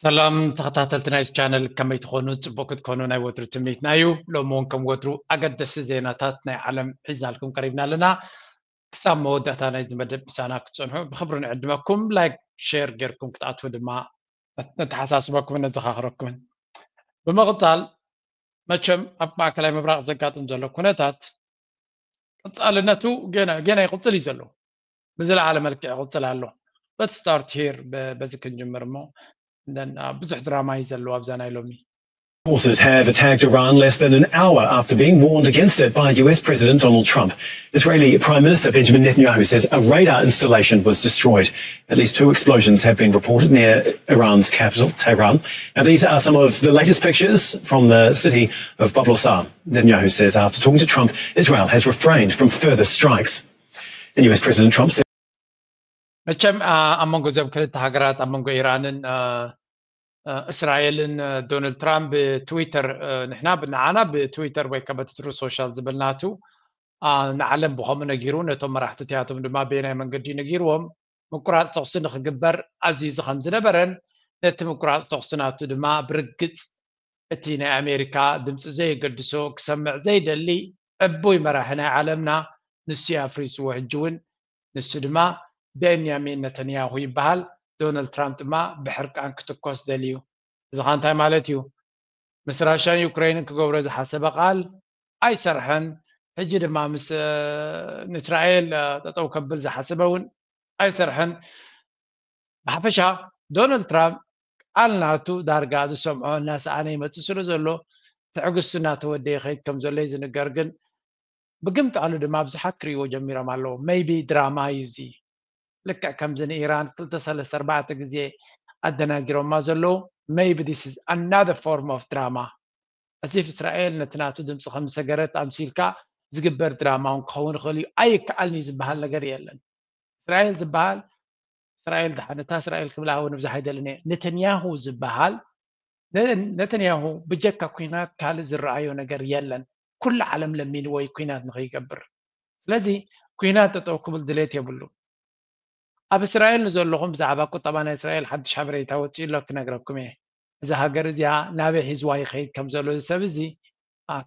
ሰላም ተኸታተልቲ ናይ ቻነል፣ ከመይ ትኾኑ? ጽቡቅ ክትኮኑ ናይ ወትሩ ትምኒትና እዩ። ሎሚ እውን ከም ወትሩ ኣገደስቲ ዜናታት ናይ ዓለም ሒዛልኩም ቀሪብና ኣለና። ክሳብ መወዳእታ ናይዚ መደብ ምሳና ክትጸንሑ ብኽብሪ ንዕድመኩም። ላይክ፣ ሼር ጌርኩም ክትኣትዉ ድማ ነተሓሳስበኩምን ነዘኻኽረኩምን። ብምቕጻል መቸም ኣብ ማእከላይ ምብራቕ ዘጋጥም ዘሎ ኩነታት ቀጻልነቱ ገና ገና ይቕጽል እዩ ዘሎ። ብዝለዓለ መልክዕ ይቕጽል ኣሎ። Let's start here፣ በዚ ክንጅምር እሞ ብዙሕ ድራማ እዩ ዘለዎ ኣብዛ ናይ ሎሚ። Forces have attacked Iran less than an hour after being warned against it by U S President Donald Trump. Israeli Prime Minister Benjamin Netanyahu says a radar installation was destroyed. At least two explosions have been reported near Iran's capital, Tehran. And these are some of the latest pictures from the city of Bablosar. Netanyahu says after talking to Trump, Israel has refrained from further strikes. And U S President Trump said መቸም ኣብ መንጎ እዚም ክልተ ሃገራት፣ ኣብ መንጎ ኢራንን እስራኤልን፣ ዶናልድ ትራምፕ ብትዊተር፣ ንሕና ንዓና ብትዊተር ወይ ከ በቲ ትሩ ሶሻል ዝበልናቱ ንዓለም ብኸምኡ ነጊሩ፣ ነቶም መራሕቲ እቲኣቶም ድማ በየናይ መንገዲ ነጊርዎም ምቁራፅ ተኹሲ ንክግበር ኣዚዙ ከም ዝነበረን ነቲ ምቁራፅ ተኹሲ ናቱ ድማ ብርግፅ እቲ ናይ ኣሜሪካ ድምፂ ዘየገድሶ ክሰምዕ ዘይደሊ ዕቡይ መራሒ ናይ ዓለምና ንሱ እዩ ኣፍሪስዎ። ሕጂ እውን ንሱ ድማ ቤንያሚን ነተንያሁ ይበሃል። ዶናልድ ትራምፕ ድማ ብሕርቃን ክትኮስ ደልዩ። እዚ ኸ እንታይ ማለት እዩ? ምስ ራሽያን ዩክሬንን ክገብሮ ዝሓሰበ ቃል ኣይሰርሐን። ሕጂ ድማ ምስ ንእስራኤል ጠጠው ከብል ዝሓሰበ እውን ኣይሰርሐን። ብሓፈሻ ዶናልድ ትራምፕ ቃል ናቱ ዳርጋ ዝሰምዖ እናሰኣነ ይመፅእ ስለ ዘሎ ትዕግስቱ እናተወደየ ይኸይድ ከም ዘሎ እዩ ዝንገር። ግን ብግምጣሉ ድማ ብዙሓት ክርእይዎ ጀሚሮም ኣለዉ። Maybe ድራማ እዩ እዚ። ልክዕ ከምዚ ንኢራን ክልተ ሰለስተ ኣርባዕተ ግዜ ኣደናጊሮማ ዘለዉ። Maybe this is another form of drama። As if እስራኤል ነቲ ናቱ ድምፂ ከም ዝሰገረት ኣምሲልካ ዝግበር ድራማ እውን ክኸውን ይኽእል እዩ። ኣይከኣልን እዩ ዝበሃል ነገር የለን። እስራኤል ዝበሃል እስራኤል ድሓን፣ እታ እስራኤል ክብላ እውን ብዙሕ ኣይደልን እየ። ነተንያሁ ዝበሃል ነተንያሁ ብጀካ ኲናት ካልእ ዝረኣዮ ነገር የለን። ኩሉ ዓለም ለሚንዎ እዩ ኲናት ንኸይገብር። ስለዚ ኲናት ጠጠው ክብል ድሌት የብሉ። ኣብ እስራኤል ንዘለኹም ብዛዕባ ቁጠባ ናይ እስራኤል ሓድሽ ሓበሬታ ወፂኡ ኣሎ ክነግረኩም እየ። እዛ ሃገር እዚኣ ናበይ ሒዝዋ ይኸይድ ከም ዘሎ እዚ ሰብ እዚ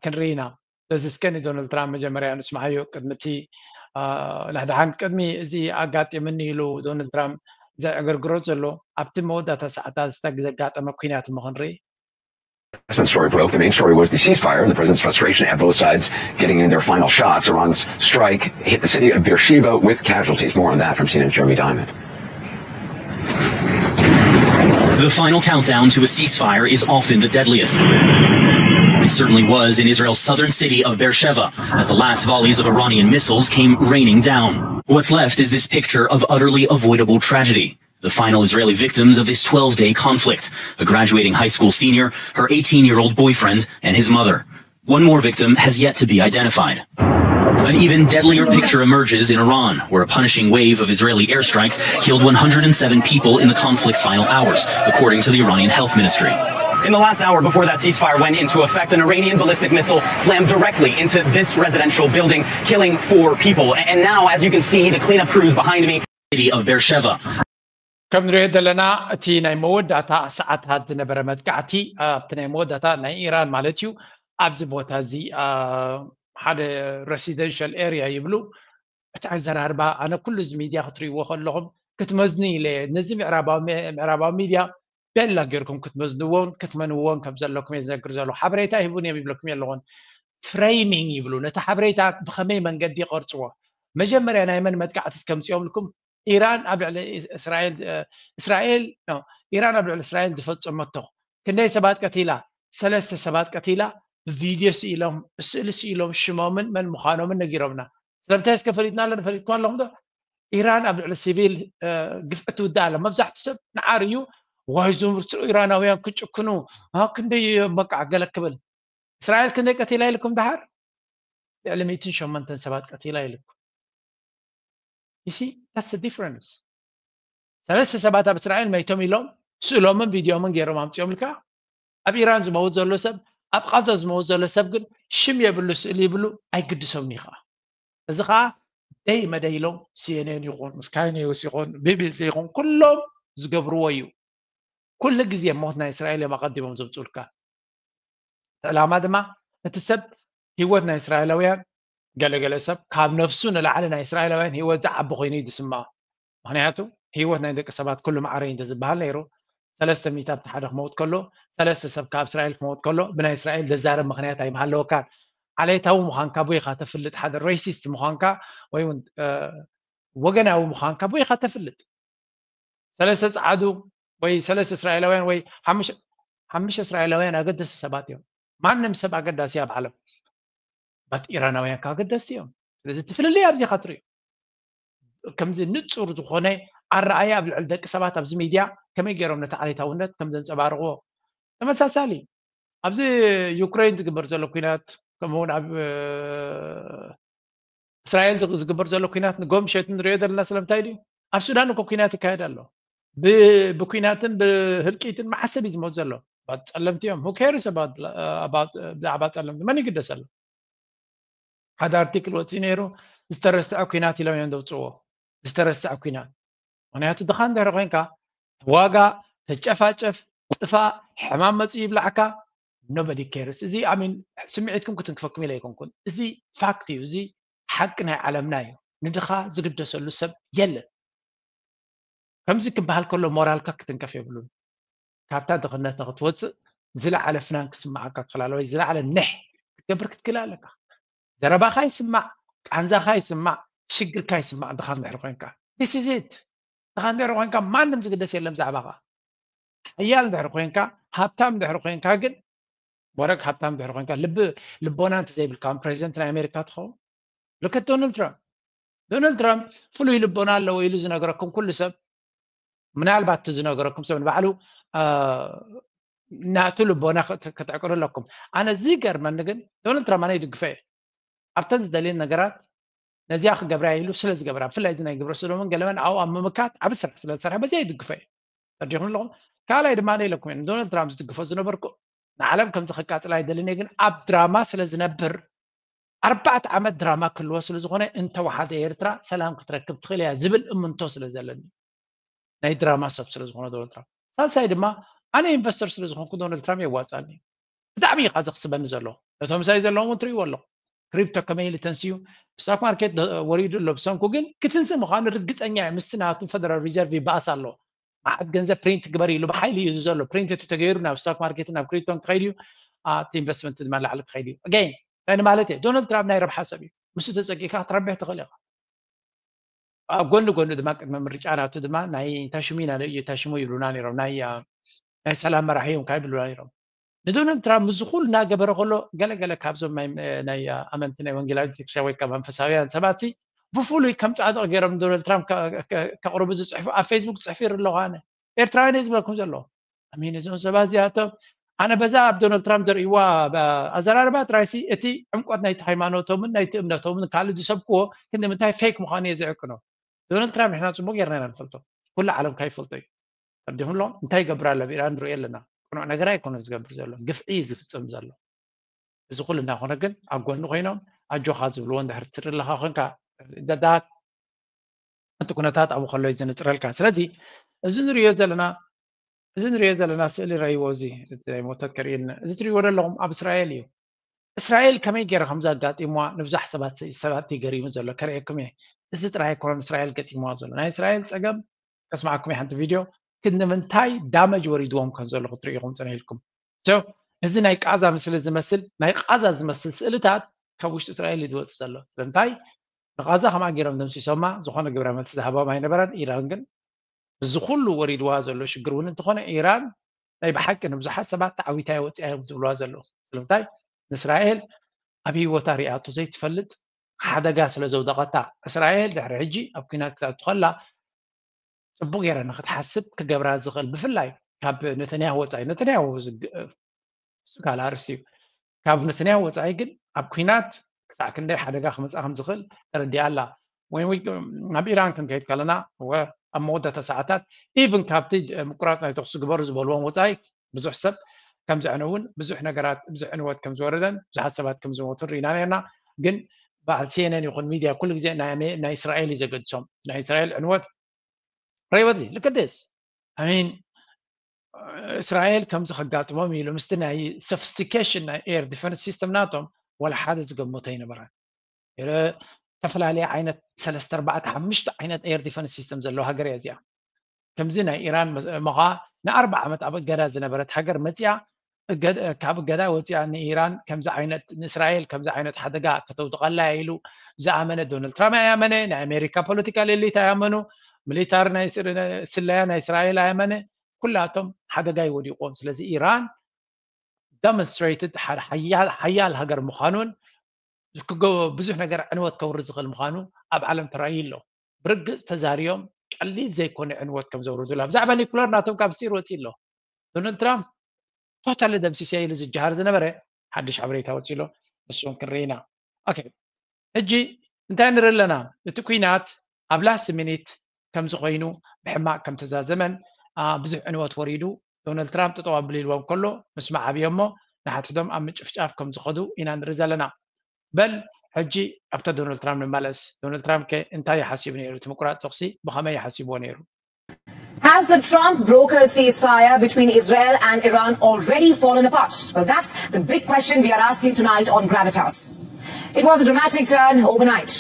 ክንርኢ ኢና። በዚ እስከ ንዶናልድ ትራምፕ መጀመርያ ንስምዓዮ። ቅድሚ እቲ ንሕድሓን ቅድሚ እዚ ኣጋጢምኒ ኢሉ ዶናልድ ትራምፕ ዘዕግርግሮ ዘሎ ኣብቲ መወዳእታ ሰዓታት ዘጋጠመ ኲናት እሞ ክንርኢ። Story broke. The main story was the ceasefire and the president's frustration at both sides getting in their final shots. Iran's strike hit the city of Beersheba with casualties. More on that from C N N's Jeremy Diamond. The final countdown to a ceasefire is often the deadliest. It certainly was in Israel's southern city of Beersheba as the last volleys of Iranian missiles came raining down. What's left is this picture of utterly avoidable tragedy. The final Israeli victims of this twelve-day conflict, a graduating high school senior, her eighteen-year-old boyfriend, and his mother. One more victim has yet to be identified. An even deadlier picture emerges in Iran, where a punishing wave of Israeli airstrikes killed one hundred seven people in the conflict's final hours, according to the Iranian health ministry. In the last hour before that ceasefire went into effect, an Iranian ballistic missile slammed directly into this residential building, killing four people. And now, as you can see, the cleanup crews behind me. City of Beersheba. ከም ንሪኦ ዘለና እቲ ናይ መወዳእታ ሰዓታት ዝነበረ መጥቃዕቲ ኣብቲ ናይ መወዳእታ ናይ ኢራን ማለት እዩ ኣብዚ ቦታ እዚ ሓደ residential area ይብሉ። እቲ ኣዘራርባ ኣነ ኩሉ እዚ ሚድያ ክትርእይዎ ከለኹም ክትመዝኑ ኢለ ነዚ ምዕራባዊ ሚድያ ቤላ ጌርኩም ክትመዝንዎን ክትመንዎን ከም ዘለኩም እየ ዝነግር ዘለኹ። ሓበሬታ ይህቡን እዮም ይብለኩም የለኹን። Framing ይብሉ። ነቲ ሓበሬታ ብኸመይ መንገዲ ይቐርፅዎ። መጀመርያ ናይ መን መጥቃዕቲ እስከምፅኦም ኢልኩም ኢራን ኣብ ልዕሊ እስራኤል እስራኤል ኢራን ኣብ ልዕሊ እስራኤል ዝፈፀመቶ ክንደይ ሰባት ቀቲላ? ሰለስተ ሰባት ቀቲላ። ብቪድዮ ስኢሎም ብስእሊ ስኢሎም ሽሞምን መን ምዃኖምን ነጊሮምና። ስለምንታይ እስከ ፈሊጥና ኣለና? ፈሊጥኩም ኣለኹም ዶ? ኢራን ኣብ ልዕሊ ሲቪል ግፍዒ ትውድእ ኣላ። መብዛሕትኡ ሰብ ንዓር እዩ ዋይ ዞም ኢራናውያን ክጭክኑ ክንደይ እዮም በቃ ገለ ክብል። እስራኤል ክንደይ ቀቲላ ኢልኩም ደሓር? ልዕሊ ሚእትን ሸሞንተን ሰባት ቀቲላ ኢልኩም። You see, that's the difference. ሰለስተ ሰባት ኣብ እስራኤል መይቶም ኢሎም ስእሎምን ቪድዮምን ገይሮም ኣምፅኦም ኢልካ ኣብ ኢራን ዝመውት ዘሎ ሰብ ኣብ ቃዛ ዝመውት ዘሎ ሰብ ግን ሽም የብሉ ስእሊ ይብሉ ኣይግድሶምን እዩ ከዓ። እዚ ከዓ ደይ መደይ ኢሎም ሲኤንኤን ይኹን ስካይ ኒውስ ይኹን ቢቢሲ ይኹን ኩሎም ዝገብርዎ እዩ። ኩሉ ግዜ ሞት ናይ እስራኤል እዮም ኣቐዲሞም ዘምፅኡልካ። ዕላማ ድማ እቲ ሰብ ህይወት ናይ እስራኤላውያን ገለገለ ሰብ ካብ ነፍሱ ንላዕሊ ናይ እስራኤላውያን ህይወት ዝዓቢ ኮይኑ እዩ ዝስምዖ። ምክንያቱ ህይወት ናይ ደቂ ሰባት ኩሉ ማዕረ እዩ እንተዝበሃል ነይሩ ሰለስተ ሚእቲ ኣብቲ ሓደ ክመውት ከሎ ሰለስተ ሰብ ካብ እስራኤል ክመውት ከሎ ብናይ እስራኤል ዘዛረብ ምክንያት ኣይምሃለወካን። ዓሌታዊ ምዃንካ ቦይካ ተፍልጥ፣ ሓደ ሬሲስት ምዃንካ ወይ እውን ወገናዊ ምዃንካ ቦይካ ተፍልጥ። ሰለስተ ፃዓዱ ወይ ሰለስተ እስራኤላውያን ወይ ሓሙሽተ እስራኤላውያን ኣገደስቲ ሰባት እዮም። ማንም ሰብ ኣገዳሲ ኣብ ዓለም ባት ኢራናውያን ከኣ ኣገደስቲ እዮም። ስለዚ እቲ ፍልልይ ኣብዚ ኢኻ ትርእዮ። ከምዚ ንጹር ዝኾነ ኣረኣእያ ኣብ ልዕሊ ደቂ ሰባት ኣብዚ ሚድያ ከመይ ገይሮም ነቲ ዓሌታውነት ከም ዘንጸባርቕዎ ተመሳሳሊ ኣብዚ ዩክሬን ዝግበር ዘሎ ኩናት ከምኡውን ኣብ እስራኤል ዝግበር ዘሎ ኩናት ንጎምሸት ንሪኦ ዘለና ስለምንታይ ድዩ? ኣብ ሱዳን እኮ ኩናት ይካየድ ኣሎ። ብኩናትን ብህልቂትን መዓሰብ እዩ ዝሞት ዘሎ። ጸለምቲ እዮም። Who cares about ብዛዕባ ጸለምቲ መን ይግደሰሉ? ሓደ ኣርቲክል ወፂኡ ነይሩ። ዝተረስዐ ኩናት ኢሎም እዮም ዘውፅዎ። ዝተረስዐ ኩናት ምክንያቱ ድኻ እንድሕር ኮይንካ ተዋጋ፣ ተጨፋጨፍ፣ ጥፋ፣ ሕማም መፅኡ ይብላዕካ። Nobody cares። እዚ ኣሚን ስምዒትኩም ክትንክፈኩም ኢለ ኣይኮንኩን። እዚ ፋክት እዩ። እዚ ሓቂ ናይ ዓለምና እዩ። ንድኻ ዝግደሰሉ ሰብ የለን። ከምዚ ክበሃል ከሎ ሞራልካ ክትንከፍ የብሉን። ካብታ ድኽነት ንክትወፅእ ዝለዓለ ፍናን ክስምዓካ ክኽእል ኣለዎ። ዝለዓለ ንሕ ክትገብር ክትክእል ኣለካ። ዘረባኻ ይስማዕ፣ ቃንዛኻ ይስማዕ፣ ሽግርካ ይስማዕ። ድኻ እንድሕር ኮይንካ this is it። ድኻ እንድሕር ኮይንካ ማንም ዝግደስ የለን ብዛዕባኻ። ሓያል እንድሕር ኮይንካ፣ ሃብታም እንድሕር ኮይንካ ግን ወረግ ሃብታም እንድሕር ኮይንካ ልቢ ልቦና እንተዘይብልካ ፕሬዚደንት ናይ ኣሜሪካ ትኸውን። ልክት ዶናልድ ትራምፕ ዶናልድ ትራምፕ ፍሉይ ልቦና ኣለዎ ኢሉ ዝነገረኩም ኩሉ ሰብ ምናልባት እቲ ዝነገረኩም ሰብ ንባዕሉ ናቱ ልቦና ክትዕቅሩ ኣለኩም። ኣነ ዝገርመኒ ግን ዶናልድ ትራምፕ ኣነ ይድግፈ እየ ኣብተን ዝደልየን ነገራት ነዚኣ ክገብራ ኢሉ ስለ ዝገበራ ብፍላይ እዚ ናይ ግብረ ሰዶምን ገለመን ኣብኡ ኣብ ምምካት ዓብ ስራሕ ስለ ዝሰርሐ በዚኣ ይድግፈ እየ። ተረዲኹም ኣለኹም። ካልኣይ ድማ ኣነ ኢለኩም እየ ንዶናልድ ትራምፕ ዝድግፎ ዝነበርኩ ንዓለም ከምዚ ከቃፅላ ኣይደልን እየ ግን ኣብ ድራማ ስለ ዝነብር ኣርባዕተ ዓመት ድራማ ክህልዎ ስለ ዝኾነ እንተወሓደ ኤርትራ ሰላም ክትረክብ ትኽእል እያ ዝብል እምንቶ ስለ ዘለኒ ናይ ድራማ ሰብ ስለ ዝኾነ ዶናልድ ትራምፕ። ሳልሳይ ድማ ኣነ ኢንቨስተር ስለ ዝኾንኩ ዶናልድ ትራምፕ የዋፅኣኒ። ብጣዕሚ እዩ ዘኽስበኒ ዘሎ። ነቶም ምሳይ ዘለዎም እውን ትርእይዎ ኣለኹም። ክሪፕቶ ከመይ ኢሉ ተንስዩ ስቶክ ማርኬት ወሪዱ ኣሎ ብሰንኩ ግን ክትንስእ ምዃኑ ርግፀኛ እየ። ምስቲ ናቱ ፈደራል ሪዘርቭ ይበኣስ ኣሎ። መዓት ገንዘብ ፕሪንት ግበር ኢሉ ብሓይሊ እዩ ዘሎ። ፕሪንት እቲ ተገይሩ ናብ ስቶክ ማርኬት ናብ ክሪፕቶን ክኸይድ እዩ። እቲ ኢንቨስትመንት ድማ ላዕሊ ክኸይድ እዩ። ኣገይን እንታይ ማለት እየ? ዶናልድ ትራምፕ ናይ ረብሓ ሰብ እዩ። ምስኡ ተፀጊእካ ክትረብሕ ትኽእል ኢኻ። ኣብ ጎኒ ጎኒ ድማ ቅድሚ ምርጫ ናቱ ድማ ናይ ታሽሚና እዩ ታሽሙ ይብሉና ነይሮም ናይ ናይ ሰላም መራሒ እዮም ካብ ይብሉና ነይሮም። ንዶናልድ ትራምፕ ምስ ኩሉ እናገበረ ከሎ ገለገለ ካብዞም ናይ ኣመንቲ ናይ ወንጌላዊት ቤተክርስትያን ወይ ከዓ መንፈሳውያን ሰባት ብፍሉይ ከም ፃድቕ ገይሮም ንዶናልድ ትራምፕ ከቕርቡ ዝፅሕፉ ኣብ ፌስቡክ ዝፅሕፉ ይር ኣለኹ ኣነ ኤርትራውያን እየ ዝብለኩም ዘሎ። ኣሚን እዞም ሰባት እዚኣቶም ኣነ በዛ ኣብ ዶናልድ ትራምፕ ዘርእይዋ ኣዘራርባ ጥራይሲ እቲ ዕምቆት ናይቲ ሃይማኖቶምን ናይቲ እምነቶምን ካልእ ዝሰብክዎ ክንዲ ምንታይ ፌክ ምዃኑ እየ ዝዕቅኖ። ዶናልድ ትራምፕ ንሕና ፅቡቅ ጌርና ኢና ንፈልጦ። ኩሉ ዓለም ካይፈልጦ እዩ። ተረዲኹም ኣሎ እንታይ ይገብር ኣሎ ኣብ ኢራን ንሪኦ ኣለና። ቅኑዕ ነገር ኣይኮነ ዝገብር ዘሎ ግፍዒ እዩ ዝፍፅም ዘሎ። እዚ ኩሉ እናኾነ ግን ኣብ ጎኒ ኮይኖም ኣጆኻ ዝብልዎ እንድሕር ትርኢ ኣለኻ ኮንካ ዳት እቲ ኩነታት ኣብኡ ከሎ እዩ ዝንፅረልካ። ስለዚ እዚ ንሪኦ ዘለና እዚ ንሪኦ ዘለና ስእሊ ረእይዎ እዚ ናይ ሞተት ከርእየልና እዚ ትሪእዎ ዘለኹም ኣብ እስራኤል እዩ። እስራኤል ከመይ ገይራ ከምዚ ኣጋጢምዋ ንብዙሕ ሰባት ሰባት እዩ ገሪሙ ዘሎ ከርእየኩም እየ። እዚ ጥራይ ኣይኮነን እስራኤል ገጢምዋ ዘሎ ናይ እስራኤል ፀገም ከስማዓኩም እየ ሓንቲ ቪድዮ ክንዲ ምንታይ ዳመጅ ወሪድዎም ከም ዘሎ ክትርእዩ ኢኹም ፅነ ኢልኩም። እዚ ናይ ቃዛ ምስሊ ዝመስል ናይ ቃዛ ዝመስል ስእልታት ካብ ውሽጢ እስራኤል እዩ ዝወፅእ ዘሎ ስለምንታይ ንቓዛ ከምኣ ገይሮም ደምሲሶማ ዝኾነ ግብረ መልሲ ዝሃቦም ኣይነበረን። ኢራን ግን እዚ ኩሉ ወሪድዋ ዘሎ ሽግር እውን እንተኾነ ኢራን ናይ ብሓቂ ንብዙሓት ሰባት ተዓዊታ እያ ወፂኣ እዮም ዝብልዋ ዘለዉ። ስለምንታይ ንእስራኤል ኣብ ህይወታ ሪኣቶ ዘይትፈልጥ ሓደጋ ስለ ዘውደቐታ እስራኤል ድሕሪ ሕጂ ኣብ ኩናት ክትኣቱ ከላ ፅቡቅ ገይራ ንክትሓስብ ክገብራ ዝኽእል ብፍላይ ካብ ነተንያሁ ወፃኢ ነተንያሁ እሱ ካልእ ኣርእስቲ እዩ። ካብ ነተንያሁ ወፃኢ ግን ኣብ ኩናት ክሳዕ ክንደይ ሓደጋ ክመፅኣ ከም ዝኽእል ተረዲኣ ኣላ። ወይ ወይ ናብ ኢራን ክንከይድ ከለና ወ ኣብ መወዳእታ ሰዓታት ኢቭን ካብቲ ምቁራፅ ናይ ተኩሲ ግበሩ ዝበልዎም ወፃኢ ብዙሕ ሰብ ከም ዘዕነውን ብዙሕ ነገራት ብዙሕ ዕንወት ከም ዝወረደን ብዙሓት ሰባት ከም ዝሞቱን ርኢና ነርና። ግን በዓል ሲኤንኤን ይኹን ሚድያ ኩሉ ግዜ ናይ ኣሜ- ናይ እስራኤል እዩ ዘገድሶም። ናይ እስራኤል ዕንወት ረይወት እዚ ልክደስ ኣሚን እስራኤል ከምዚ ከጋጥሞም ኢሉ ምስቲ ናይ sophistication ናይ air defense system ናቶም ዋላ ሓደ ዝገመቶ ኣይነበረን። ዝተፈላለየ ዓይነት ሰለስተ ኣርባዕተ ሓሙሽተ ዓይነት air defense system ዘለዎ ሃገር እያ እዚኣ። ከምዚ ናይ ኢራን መኻ ንኣርባ ዓመት ኣብ እገዳ ዝነበረት ሃገር መፅያ ካብ እገዳ ወፅያ ንኢራን ከምዚ ዓይነት ንእስራኤል ከምዚ ዓይነት ሓደጋ ከተውድቐላ ኢሉ ዝኣመነ ዶናልድ ትራምፕ ኣያመነ፣ ናይ ኣሜሪካ ፖለቲካል ኤሊት ኣያመኑ፣ ሚሊታሪ ናይ ስለያ ናይ እስራኤል ኣያመነ፣ ኩላቶም ሓደጋ ይወዲቆም። ስለዚ ኢራን demonstrated ሓያል ሃገር ምዃኑን ብዙሕ ነገር ዕንወት ከውርድ ዝኽእል ምዃኑ ኣብ ዓለም ተራእዩ ኣሎ። ብርግፅ ተዛሪዮም ቀሊል ዘይኮነ ዕንወት ከም ዘውርዱላ ብዛዕባ ኒኩለር ናቶም ካብ ስጢር ወፂ ኣሎ። ዶናልድ ትራምፕ ቶታሊ ደምሲሰ ኢሉ ዝጀሃር ዝነበረ ሓድሽ ሓበሬታ ወፂ ኣሎ። ንሱን ክንርኢ ኢና። ኦኬ፣ ሕጂ እንታይ ንርኢ ኣለና? እቲ ኩናት ኣብ ላስት ሚኒት ከምዚ ኮይኑ ብሕማቅ ከም ተዛዘመን ብዙሕ ዕንወት ወሪዱ ዶናልድ ትራምፕ ጠጠው ኣብል ኢልዎም ከሎ ምስማዕ ኣብዮ እሞ ንሓትሕቶም ኣብ ምጭፍጫፍ ከም ዝኸዱ ኢና ንርኢ ዘለና። በል ሕጂ ኣብታ ዶናልድ ትራምፕ ንመለስ። ዶናልድ ትራምፕ ከ እንታይ ሓሲቡ ነይሩ? እቲ ምቁራፅ ተኩሲ ብኸመይ ሓሲብዎ ነይሩ? Has the Trump brokered ceasefire between Israel and Iran already fallen apart? Well, that's the big question we are asking tonight on Gravitas. It was a dramatic turn overnight.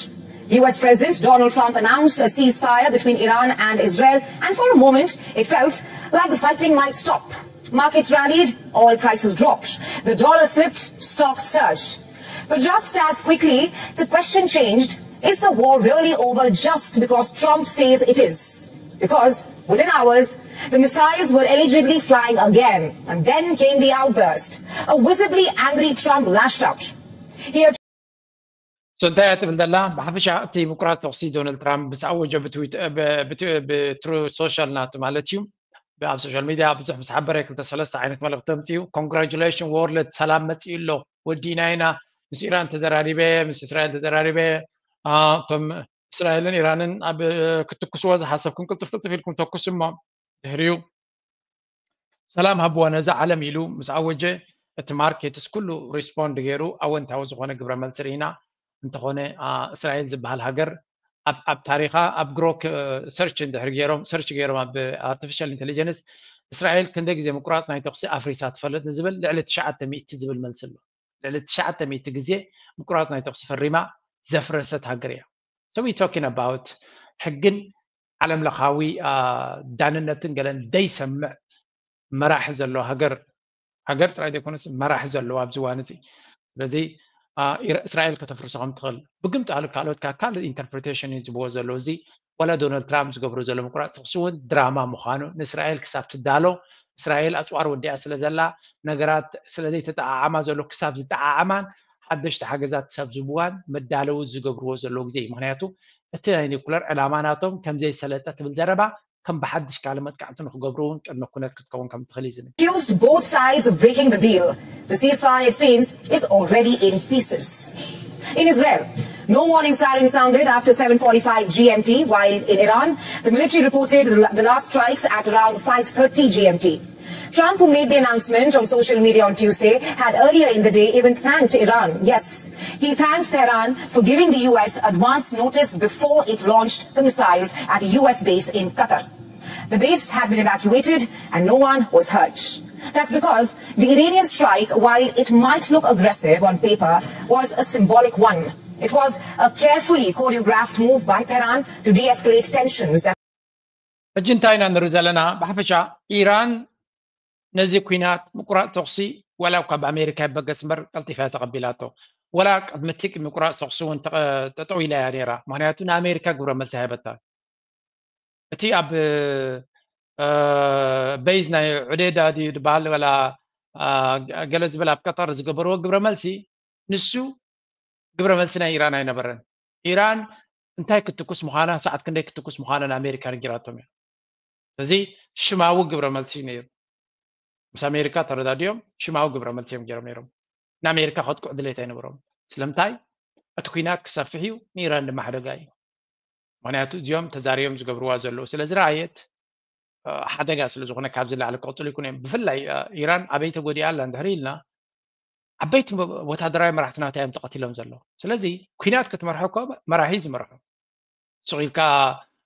U S President Donald Trump announced a ceasefire between Iran and Israel, and for a moment, it felt like the fighting might stop. Markets rallied, oil prices dropped. The dollar slipped, stocks surged. But just as quickly, the question changed, is the war really over just because Trump says it is? Because within hours, the missiles were allegedly flying again, and then came the outburst. A visibly angry Trump lashed out. He so እንታይ እያ ትብል ዘላ? ብሓፈሻ እቲ ምቁራፅ ተኩሲ ዶናልድ ትራምፕ ምስ ኣወጀ ብትሩ ሶሻል ናቱ ማለት እዩ ኣብ ሶሻል ሚድያ ብዙሕ ምስ ሓበረ ክልተ ሰለስተ ዓይነት መልእክቲ ኣምፅኡ። ኮንግራጁሌሽን ወርልድ፣ ሰላም መፅኡ ኣሎ፣ ወዲእና ኢና፣ ምስ ኢራን ተዘራሪበ፣ ምስ እስራኤል ተዘራሪበ፣ እቶም እስራኤልን ኢራንን ኣብ ክትትኩስዎ ዝሓሰብኩም ቅልጥፍ ቅልጥፍ ኢልኩም ተኩሱ እሞ ድሕሪኡ ሰላም ሃብዋ ነዛ ዓለም ኢሉ ምስ ኣወጀ እቲ ማርኬትስ ኩሉ ሪስፖንድ ገይሩ ኣወንታዊ ዝኾነ ግብረ መልሲ ርኢና። እንተኾነ እስራኤል ዝበሃል ሃገር ኣብ ታሪኻ ኣብ ግሮክ ሰርች እንድሕር ገይሮም ሰርች ገይሮም ኣብ ኣርቲፊሻል ኢንቴሊጀንስ እስራኤል ክንደይ ግዜ ምቁራፅ ናይ ተኩሲ ኣፍሪሳ ትፈልጥ ንዝብል ልዕሊ ትሽዓተ ሚእቲ ዝብል መልሲ ኣሎ። ልዕሊ ትሽዓተ ሚእቲ ግዜ ምቁራፅ ናይ ተኩሲ ፈሪማ ዘፍረሰት ሃገር እያ። So we talking about ሕግን ዓለም ለኻዊ ዳንነትን ገለን ደይሰምዕ መራሒ ዘሎ ሃገር ሃገር ጥራይ ዘይኮነስ መራሒ ዘለዎ ኣብዚ እዋን እዚ። ስለዚ እስራኤል ከተፍርሶ ከም ትኽእል ብግምጣሉ ካልኦት ካልእ ኢንተርፕሬቴሽን እዩ ዝብዎ ዘሎ። እዚ ዋላ ዶናልድ ትራምፕ ዝገብሮ ዘሎ ምቁራፅ ተኩሲ እውን ድራማ ምዃኑ ንእስራኤል ክሳብ ትዳሎ እስራኤል ኣፅዋር ወዲኣ ስለ ዘላ ነገራት ስለ ዘይተጠዓዓማ ዘሎ ክሳብ ዝጠዓዓማን ሓደሽቲ ሓገዛት ክሳብ ዝብዋን መዳለዊ ዝገብርዎ ዘለዉ ግዜ እዩ። ምክንያቱ እቲ ናይ ኒኩለር ዕላማ ናቶም ከምዘይሰለጠ ትብል ዘረባ ከም ብሓድሽ ካልእ መጥቃዕቲ ንክገብሩ እውን ቅድመ ኩነት ክትከውን ከም ትኽእል እዩ ዝንገር። Accused both sides of breaking the deal. The ceasefire, it seems, is already in pieces. In Israel, no warning siren sounded after seven forty-five G M T, while in Iran, the military reported the last strikes at around five thirty G M T. Trump, who made the announcement on social media on Tuesday, had earlier in the day even thanked Iran. Yes, he thanked Tehran for giving the U S advance notice before it launched the missiles at a U S base in Qatar. The base had been evacuated and no one was hurt. That's because the Iranian strike, while it might look aggressive on paper, was a symbolic one. It was a carefully choreographed move by Tehran to de-escalate tensions. ሕጂ እንታይ ኢና ንርኢ ዘለና? ብሓፈሻ ኢራን ነዚ ኩናት ምቁራፅ ተኩሲ ዋላ እኳ ብኣሜሪካ ይበገስ እምበር ቀልጢፋ እያ ተቐቢላቶ። ዋላ ቅድሚ እቲ ምቁራፅ ተኩሲ እውን ጠጠው ኢላ እያ ነይራ። ምክንያቱ ንኣሜሪካ ግብረ መልሲ ሃይበታ። እቲ ኣብ በይዝ ናይ ዑዴዳ ድዩ ዝበሃል ዋላ ገለ ዝበል ኣብ ቀጠር ዝገበርዎ ግብረ መልሲ ንሱ ግብረ መልሲ ናይ ኢራን ኣይነበረን። ኢራን እንታይ ክትኩስ ምዃና ሰዓት ክንደይ ክትኩስ ምዃና ንኣሜሪካ ነጊራቶም እያ። ስለዚ ሽማዊ ግብረ መልሲ እዩ ነይሩ። ምስ ኣሜሪካ ተረዳዲኦም ሽማዊ ግብረ መልሲ እዮም ገይሮም ነይሮም። ንኣሜሪካ ከጥቅዑ ድሌት ኣይነበሮም። ስለምንታይ እቲ ኩናት ክሰፍሕ እዩ፣ ንኢራን ድማ ሓደጋ እዩ። ምክንያቱ እዚኦም ተዛሪቦም ዝገብርዋ ዘለዉ ስለ ዝረኣየት ሓደጋ ስለ ዝኾነ ካብዚ ላዕሊ ክቕፅሉ ይኩን እዮም። ብፍላይ ኢራን ኣበይ ተጎዲኣ ኣላ እንድሕር ኢልና ዓበይቲ ወታደራዊ መራሕቲ ናታ እዮም ተቐቲሎም ዘለዉ። ስለዚ ኩናት ክትመርሖ እኮ መራሒ እዩ ዝመርሖ። ስቕ ኢልካ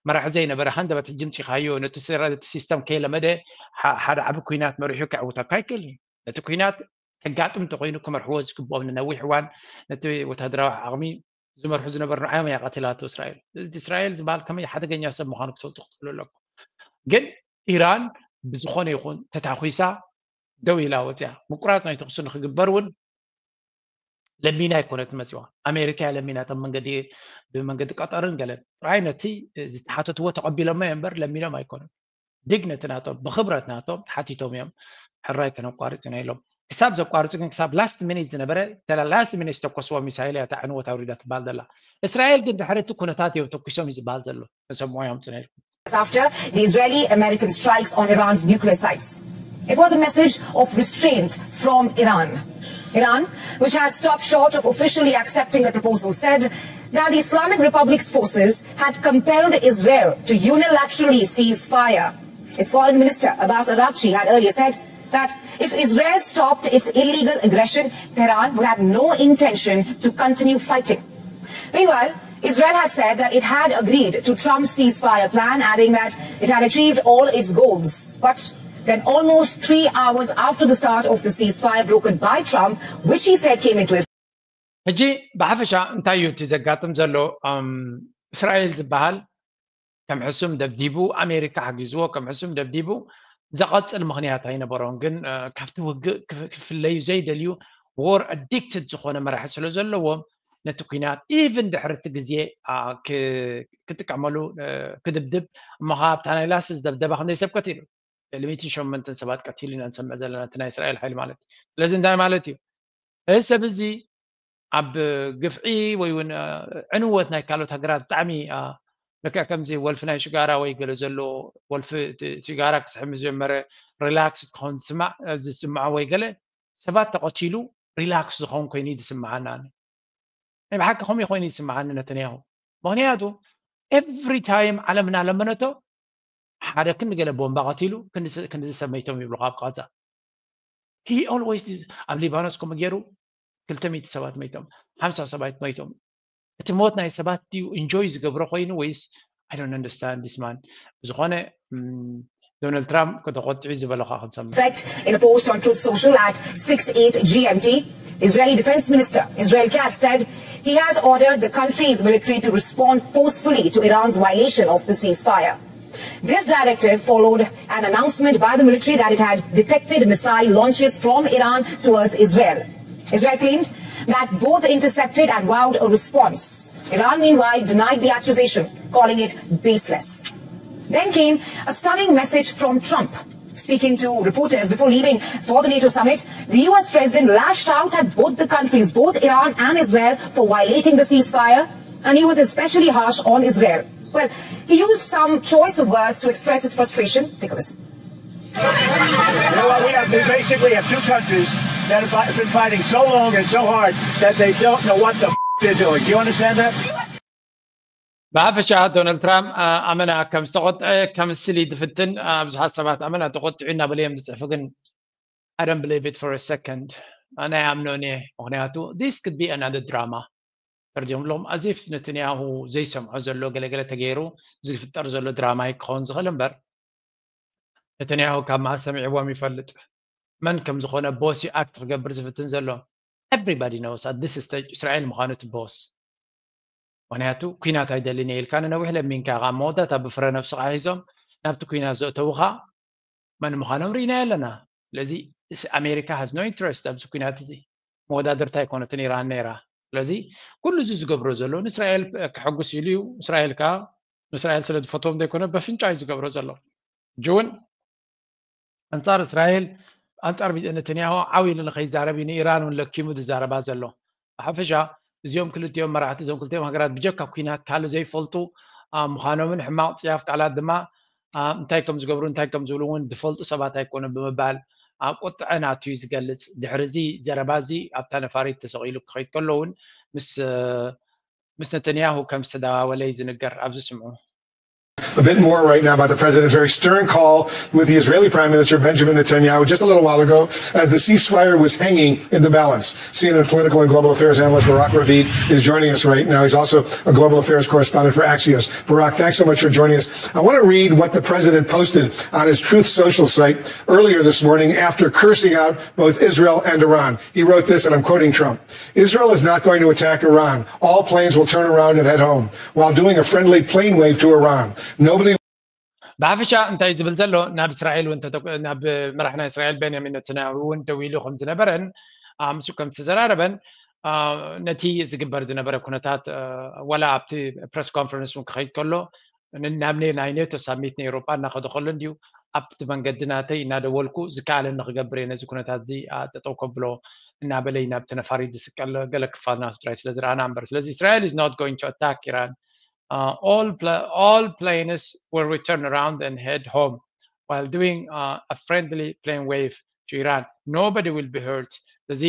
መራሒ ዘይነበረ ሃንደበት ሕጂ ምፂኻዮ ነቲ ስረ- ነቲ ሲስተም ከይለመደ ሓ- ሓደ ዓቢ ኩናት መሪሑ ከዕውተካ ኣይክእል እዩ። ነቲ ኩናት ከጋጥም እንተኮይኑ ክመርሕዎ ዝግብኦም ንነዊሕ እዋን ነቲ ወታደራዊ ዓቕሚ ዝመርሑ ዝነበሩ ንዓዮም እያ ቀቲላቶ እስራኤል። እዚ እስራኤል ዝበሃል ከመይ ሓደገኛ ሰብ ምዃኑ ክትፈልጡ ክትክእሉ ኣለኩም። ግን ኢራን ብዝኾነ ይኹን ተታኺሳ ደው ኢላ ወፅያ። ምቁራፅ ናይ ተኩሲ ንክግበር እውን ለሚና ኣይኮነትን መፂዋ። ኣሜሪካ እያ ለሚና፣ እቶም መንገዲ ብመንገዲ ቀጠርን ገለን ጥራይ ነቲ ዝተሓተትዎ ተቐቢሎሞ እዮም እምበር ለሚኖም ኣይኮኑን። ዲግነቲ ናቶም ብክብረት ናቶም ተሓቲቶም እዮም ሕራይ ከነቋርፅ ኢና ኢሎም። ክሳብ ዘቋርፁ ግን ክሳብ ላስት ሚኒት ዝነበረ ተ ላስት ሚኒት ዝተኮስዎ ሚሳይል እያ እታ ዕንወት ኣውሪዳ ትበሃል ዘላ። እስራኤል ግን ድሕሪ እቲ ኩነታት እዮም ተኩሶም እዩ ዝበሃል ዘሎ። ንሰምዖ እዮም ፅነ ኢልኩም after the Israeli American strikes on Iran's nuclear sites. It was a message of restraint from Iran. Iran, which had stopped short of officially accepting the proposal, said that the Islamic Republic's forces had compelled Israel to unilaterally cease fire. Its foreign minister, Abbas Araghchi, had earlier said that if Israel stopped its illegal aggression, Tehran would have no intention to continue fighting. Meanwhile, Israel had said that it had agreed to Trump's ceasefire plan, adding that it had achieved all its goals. But then, almost three hours after the start of the ceasefire brokered by Trump, which he said came into effect, ሕጂ ብሓፈሻ እንታይ እዩ እቲ ዘጋጥም ዘሎ? እስራኤል ዝበሃል ከም ሕሱም ደብዲቡ፣ ኣሜሪካ ሓጊዝዎ ከም ሕሱም ደብዲቡ ዘቐፅል ምኽንያት ኣይነበሮን። ግን ካብቲ ውግእ ክፍለዩ ዘይደልዩ ዎር ኣዲክትድ ዝኾነ መራሒ ስለ ዘለዎም ነቲ ኩናት ኢቭን ድሕሪ እቲ ግዜ ክጥቀመሉ ክድብድብ እሞ ከዓ ኣብታ ናይ ላስ ዝደብደባ ክንደይ ሰብ ቀቲሉ? ልሚትን ሸመንትን ሰባት ቀቲሉ ኢና ንሰምዕ ዘለና እቲ ናይ እስራኤል ሓይሊ ማለት። ስለዚ እንታይ ማለት እዩ? እዚ ሰብ እዚ ኣብ ግፍዒ ወይ እውን ዕንወት ናይ ካልኦት ሃገራት ብጣዕሚ ልክዕ ከምዚ ወልፊ ናይ ሽጋራ ወይ ገለ ዘሎ ወልፊ ሽጋራ ክስሕም ዝጀመረ ሪላክስ ክኸውን ዝስማዕ ዝስምዖ ወይ ገለ ሰባት ተቐቲሉ ሪላክስ ዝኸውን ኮይኑ ዝስምዓና። ናይ ብሓቂ ከምኡ ኮይኑ ይስምዓኒ ነተንያሁ። ምክንያቱ ኤቭሪ ታይም ዓለም እናለመነቶ ሓደ ክንዲ ገለ ቦምባ ቀቲሉ ክንዲ ሰመይቶም ይብሉ ካብ ቃዛ። He always ኣብ ሊባኖስ ከምኡ ገይሩ ክልተ ሚእቲ ሰባት መይቶም፣ ሓምሳ ሰባት መይቶም። እቲ ሞት ናይ ሰባት ድዩ ኢንጆይ ዝገብሮ ኮይኑ ወይስ I don't understand this man። ብዝኾነ ዶናልድ ትራምፕ ከተቆጥዑ ዝበለካ ክንሰምዕ። Fact, in a post on Truth Social at six eight G M T, Israeli Defense Minister Israel Katz said he has ordered the country's military to respond forcefully to Iran's violation of the ceasefire. This directive followed an announcement by the military that it had detected missile launches from Iran towards Israel. Israel claimed that both intercepted and vowed a response. Iran, meanwhile, denied the accusation, calling it baseless. Then came a stunning message from Trump. Speaking to reporters before leaving for the NATO summit, the U S president lashed out at both the countries, both Iran and Israel, for violating the ceasefire, and he was especially harsh on Israel. Well, he used some choice of words to express his frustration. Take a listen. You know what? We have we basically have two countries that have been fighting so long and so hard that they don't know what the f- they're doing. Do you understand that? ብሓፈሻ ዶናልድ ትራምፕ ኣመና ከም ዝተቆጥዐ ከምስል እዩ ዝፍትን። ብዙሓት ሰባት ኣመና ተቆጢዑ እናበለ እዮም ዝፅሕፉ፣ ግን I don't believe it for a second። ኣነ ኣይኣምኖን እየ። ምክንያቱ this could be another drama። ተርዲኦም ኣለዎም as if ነተንያሁ ዘይሰምዖ ዘሎ ገለገለ ተገይሩ ዝፍጠር ዘሎ ድራማ ክኸውን ዝኽእል እምበር ነተንያሁ ካብ መዓስ ሰሚዕዎም ይፈልጥ? መን ከም ዝኾነ ቦስ እዩ ኣክት ክገብር ዝፍትን ዘሎ? Everybody knows at this stage እስራኤል ምዃኑ እቲ ቦስ። ምክንያቱ ኩናት ኣይደልን እየ ኢልካ ንነዊሕ ለሚንካ ኣብ መወዳእታ ብፍረ ነብስኻ ሒዞም ናብቲ ኩናት ዘእተውኻ መን ምዃኖም ርኢና ኣለና። ስለዚ ኣሜሪካ has no interest ኣብዚ ኩናት እዚ። መወዳድርታ ኣይኮነትን ኢራን ነይራ። ስለዚ ኩሉ እዚ ዝገብሮ ዘሎ ንእስራኤል ከሐጉስ ኢሉ እዩ። እስራኤል ከዓ ንእስራኤል ስለ ዝፈትዎም ዘይኮነ በፍንጫ እዩ ዝገብሮ ዘሎ። ሕጂ እውን ኣንጻር እስራኤል ኣንጻር ነተንያሁ ዓው ኢሉ ንኸይዛረብ እዩ ንኢራን እውን ለኪሙ ዝዛረባ ዘሎ። ብሓፈሻ እዚኦም ክልቲኦም መራሕቲ እዞም ክልቲኦም ሃገራት ብጀካ ኩናት ካልእ ዘይፈልጡ ምዃኖምን ሕማቕ ጽያፍ ቃላት ድማ እንታይ ከም ዝገብሩ እንታይ ከም ዝብሉ እውን ዝፈልጡ ሰባት ኣይኮኑን ብምባል ቁጥዐን ኣትዩ ዝገልጽ። ድሕሪ እዚ ዘረባ እዚ ኣብታ ነፋሪት ተሰቒሉ ክኸይድ ከሎ እውን ምስ ምስ ነተንያሁ ከም ዝተደዋወለ እዩ ዝንገር። ኣብዚ ስምዑ። A bit more right now about the president's very stern call with the Israeli Prime Minister Benjamin Netanyahu just a little while ago as the ceasefire was hanging in the balance. C N N political and global affairs analyst Barak Ravid is joining us right now. He's also a global affairs correspondent for Axios. Barak, thanks so much for joining us. I want to read what the president posted on his Truth Social site earlier this morning after cursing out both Israel and Iran. He wrote this, and I'm quoting Trump: Israel is not going to attack Iran. All planes will turn around and head home while doing a friendly plane wave to Iran. Nobody ብሓፈሻ እንታይ ዝብል ዘሎ ናብ እስራኤል እውን ናብ መራሕ ናይ እስራኤል ቤንያሚን ነተንያሁ እውን ደው ኢሉ ከም ዝነበረን ምስኡ ከም ዝተዘራረበን ነቲ ዝግበር ዝነበረ ኩነታት ወላ ኣብቲ ፕረስ ኮንፈረንስ እውን ክኸይድ ከሎ ናብ ናይ ኔቶ ሳሚት ናይ ኤሮጳ እናኸደ ከሎ እንድዩ ኣብቲ መንገዲ ናተይ እናደወልኩ ዝከኣለኒ ክገብር እየ ነዚ ኩነታት እዚ ጠጠው ከብሎ እናበለ እዩ ናብቲ ነፋሪት ዝስቀል ገለ ክፋል ናቱ ጥራይ ስለ ዝረኣና እምበር ስለዚ እስራኤል is not going to attack Iran uh, all, pla- all planes will return around and head home while doing uh, a friendly plane wave to Iran. Nobody will be hurt. ስለዚ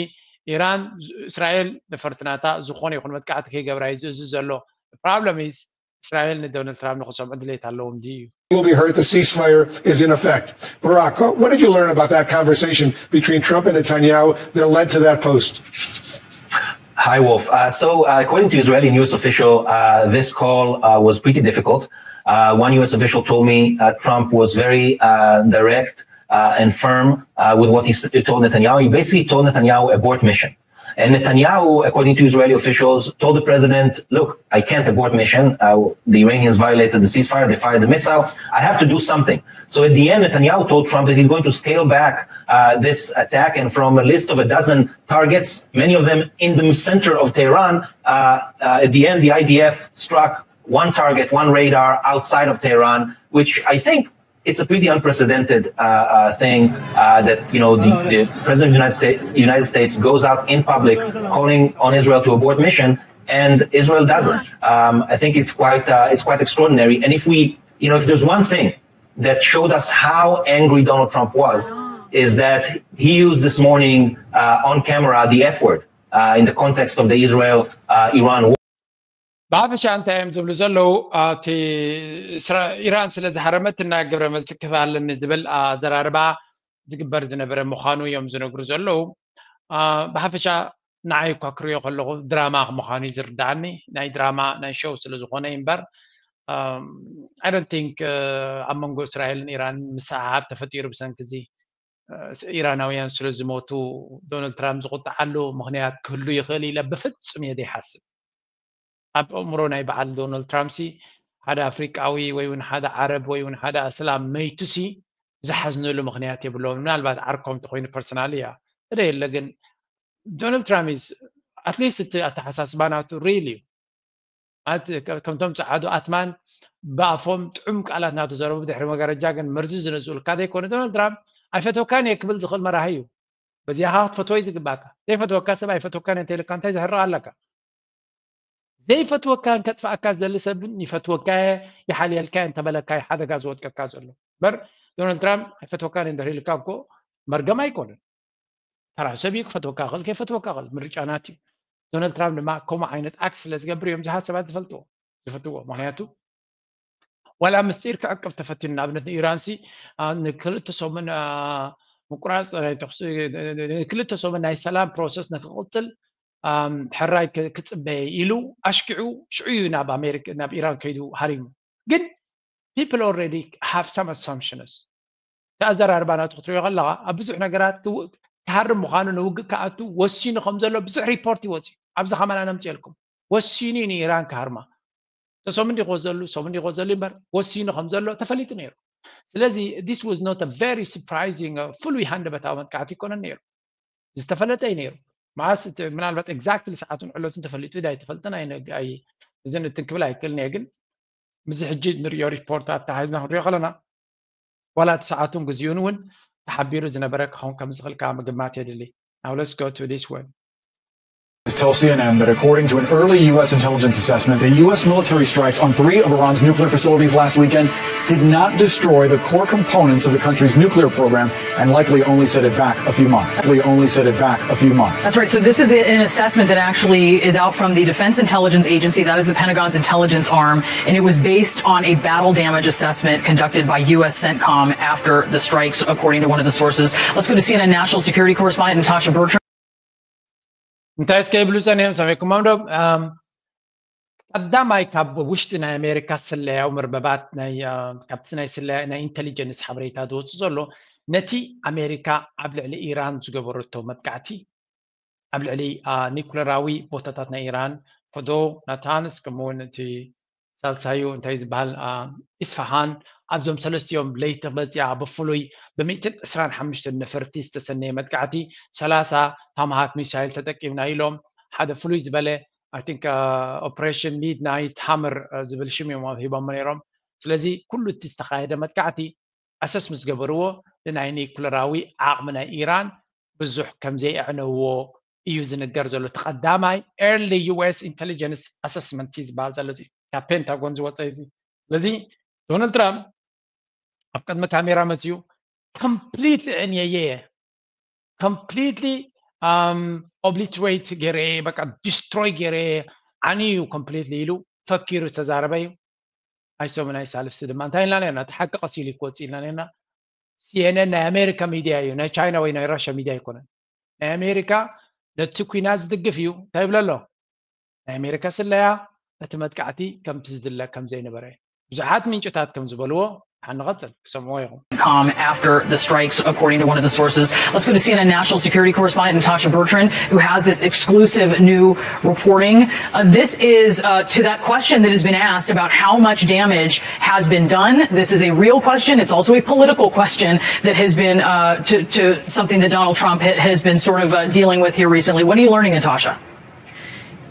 ኢራን እስራኤል ነፈርትናታ ዝኾነ ይኹን መጥቃዕቲ ከይገብራ እዩ ዝእዝዝ ዘሎ። Problem is እስራኤል ንዶናልድ ትራምፕ ንክሰምዑ ድሌት ኣለዎም ድዩ? Will be hurt. The ceasefire is in effect. Barak, what did you learn about that conversation between Trump and Netanyahu that led to that post? Hi, Wolf. Uh, so, uh, according to Israeli news official, uh, this call uh, was pretty difficult. Uh, one U S official told me uh, Trump was very uh, direct uh, and firm uh, with what he, s- he told Netanyahu. He basically told Netanyahu abort mission. And Netanyahu, according to Israeli officials, told the president, "Look, I can't abort mission. Uh, the Iranians violated the ceasefire. They fired the missile. I have to do something." So at the end, Netanyahu told Trump that he's going to scale back uh, this attack, and from a list of a dozen targets, many of them in the center of Tehran, uh, uh, at the end, the I D F struck one target, one radar outside of Tehran, which I think it's a pretty unprecedented uh, uh, thing uh, that you know the, the president of the United, United States goes out in public calling on Israel to abort mission, and Israel doesn't. Um, I think it's quite uh, it's quite extraordinary. And if we, you know, if there's one thing that showed us how angry Donald Trump was, is that he used this morning uh, on camera the F word uh, in the context of the Israel-Iran war. ብሓፈሻ እንታይ እዮም ዝብሉ ዘለዉ እቲ ኢራን ስለ ዝሃረመት ናይ ግብረ መልሲ ክህብ ኣለኒ ዝብል ኣዘራርባ ዝግበር ዝነበረ ምዃኑ እዮም ዝነግሩ ዘለዉ። ብሓፈሻ ንዓይ እኳ ክሪኦ ከለኹ ድራማ ምዃኑ እዩ ዝርዳኣኒ። ናይ ድራማ ናይ ሾው ስለ ዝኾነ እዩ እምበር I don't think ኣብ መንጎ እስራኤልን ኢራንን ምስሕሓብ ተፈጢሩ ብሰንኪ እዚ ኢራናውያን ስለ ዝሞቱ ዶናልድ ትራምፕ ዝቁጥዓሉ ምኽንያት ክህሉ ይኽእል ኢለ ብፍጹም እየ ዘይሓስብ። ኣብ ኣእምሮ ናይ በዓል ዶናልድ ትራምፕ ሲ ሓደ ኣፍሪቃዊ ወይ እውን ሓደ ዓረብ ወይ እውን ሓደ ኣስላም መይቱ ሲ ዝሓዝነሉ ምኽንያት የብሎም። ምናልባት ዓርኮም ተኮይኑ ፐርሰናል እያ ተደየለ ግን ዶናልድ ትራምፕ is at least እቲ ኣተሓሳስባ ናቱ ሪል እዩ። ማለት ከምቶም ጸዓዱ ኣትማን ብኣፎም ጥዑም ቃላት ናቱ ዘረቡ ድሕሪ መጋረጃ ግን መርዚ ዝነዝኡልካ ዘይኮነ ዶናልድ ትራምፕ ኣይፈትወካን እየ ክብል ዝኽእል መራሒ እዩ። በዚኣ ከዓ ክትፈትዎ እዩ ዝግባእካ። ዘይፈትወካ ሰብ ኣይፈትወካን እየ እንተኢልካ እንታይ ዘሕርቕ ኣለካ? ዘይፈትወካን ከጥፍኣካ ዝደሊ ሰብ ይፈትወካ እየ ይሓልየልካ እየ እንተበለካ እዩ ሓደጋ ዝወድቀካ ዘሎ እምበር ዶናልድ ትራምፕ ኣይፈትወካን እየ እንድሕር ኢልካ እኮ መርገም ኣይኮነን። ተራ ሰብ እዩ ክፈትወካ ክእል ከይፈትወካ ክእል ምርጫ ናት እዩ። ዶናልድ ትራምፕ ድማ ከምኡ ዓይነት ኣክት ስለ ዝገብር እዮም ብዙሓት ሰባት ዝፈልጥዎ ዝፈትዎ ምክንያቱ ዋላ ምስጢር ክዕቅብ ተፈቲኑ ንኣብነት ንኢራን ሲ ንክልተ ሰሙን ምቁራፅ ናይ ተኩሲ ንክልተ ሰሙን ናይ ሰላም ፕሮሰስ ንክቅፅል ሕራይ ክፅበየ ኢሉ ኣሽኪዑ ሽዑ እዩ ናብ ኣሜሪካ ናብ ኢራን ከይዱ ሃሪሙ ግን people already have some assumptions ተኣዘራርባ ናቱ ክትሪኦ ከለካ ኣብ ብዙሕ ነገራት ክሃርም ምኳኑ ንውግእ ክኣቱ ወሲኑ ከም ዘሎ ብዙሕ ሪፖርት ይወፅእ ኣብዚ ከማና ነምፅየልኩም ወሲኑ ንኢራን ክሃርማ ተሶም እንዲ ክወዘሉ ሶም እንዲ ክወዘሉ እምበር ወሲኑ ከም ዘሎ ተፈሊጡ ነይሩ ስለዚ this was not a very surprising ፍሉይ ሃንደበታዊ መጥቃዕቲ ይኮነን ነይሩ ዝተፈለጠ እዩ ነይሩ መዓስ ምናልባት exactly ሰዓቱን ዕለቱን ተፈሊጡ ዳ ኣይተፈልጠን እዚ ንትን ክብል ኣይክእልን እየ ግን ምስዚ ሕጂ ንሪኦ ሪፖርት ኣተሓሒዝና ክንሪኦ ከለና ዋላ እቲ ሰዓቱን ግዚኡን እውን ተሓቢሩ ዝነበረ ክኸውን ከም ዝኽእል ከዓ ምግማት የድሊ now let's go to this one Tell C N N that according to an early U S intelligence assessment, the U S military strikes on three of Iran's nuclear facilities last weekend did not destroy the core components of the country's nuclear program and likely only set it back a few months. Likely only set it back a few months. That's right. So this is an assessment that actually is out from the Defense Intelligence Agency. That is the Pentagon's intelligence arm. And it was based on a battle damage assessment conducted by U S CENTCOM after the strikes, according to one of the sources. Let's go to C N N national security correspondent Natasha Bertrand. እንታይ እስከ ይብሉ ጸኒሖም ሰሚዕኩሞም ዶ? ቀዳማይ ካብ ውሽጢ ናይ ኣሜሪካ ስለያዊ መርበባት ናይ ካብቲ ናይ ስለያ ናይ ኢንቴሊጀንስ ሓበሬታ ዝወፅእ ዘሎ ነቲ ኣሜሪካ ኣብ ልዕሊ ኢራን ዝገበረቶ መጥቃዕቲ ኣብ ልዕሊ ኒኩለራዊ ቦታታት ናይ ኢራን ፈዶ ናታንስ ከምኡውን እቲ ሳልሳዩ እንታይ ዝበሃል ኢስፋሃን ኣብዞም ሰለስቲኦም ለይቲ መፅያ ብፍሉይ ብ ሚእትን ዕስራን ሓሙሽተን ነፈርቲ ዝተሰነየ መጥቃዕቲ ሰላሳ ታማሃክ ሚሳይል ተጠቂምና ኢሎም ሓደ ፍሉይ ዝበለ I think ኦፕሬሽን ሚድናይት ሃመር ዝብል ሽም እዮም ሂቦሞ ነይሮም። ስለዚ ኩሉ እቲ ዝተኻየደ መጥቃዕቲ ኣሰስ ምስ ገበርዎ ንናይ ኒኩለራዊ ዓቕሚ ናይ ኢራን ብዙሕ ከም ዘየዕነዎ እዩ ዝንገር ዘሎ። እቲ ቀዳማይ ኤርሊ ዩ ኤስ ኢንቴሊጀንስ ኣሰስመንት እዩ ዝበሃል ዘሎ እዚ ካብ ፔንታጎን ዝወፀ እዚ። ስለዚ ዶናልድ ትራምፕ ኣብ ቅድሚ ካሜራ መፅዩ ኮምፕሊትሊ ዕንየየ እየ ኮምፕሊትሊ ኦብሊትሬት ገይረ እየ በቃ ዲስትሮይ ገይረ እየ ዓንዩ እዩ ኮምፕሊትሊ ኢሉ ፈኪሩ ዝተዛረበ እዩ። ኣይሶም ናይ ሳልስቲ ድማ እንታይ ኢልና ነርና እቲ ሓቂ ቀስ ኢሉ ክወፅእ ኢልና ነርና። ሲኤንኤን ናይ ኣሜሪካ ሚድያ እዩ ናይ ቻይና ወይ ናይ ራሽያ ሚድያ ኣይኮነን። ናይ ኣሜሪካ ነቲ ኩናት ዝድግፍ እዩ እንታይ ይብለ ኣሎ ናይ ኣሜሪካ ስለያ እቲ መጥቃዕቲ ከምቲ ዝድለ ከም ዘይነበረ ብዙሓት ምንጭታት ከም ዝበልዎ ንቐፅል ክሰምዎ ኢኹም። Com after the strikes, according to one of the sources. Let's go to C N N national security correspondent Natasha Bertrand, who has this exclusive new reporting. Uh, this is uh, to that question that has been asked about how much damage has been done. This is a real question. It's also a political question that has been uh, to, to something that Donald Trump ha- has been sort of uh, dealing with here recently. What are you learning, Natasha?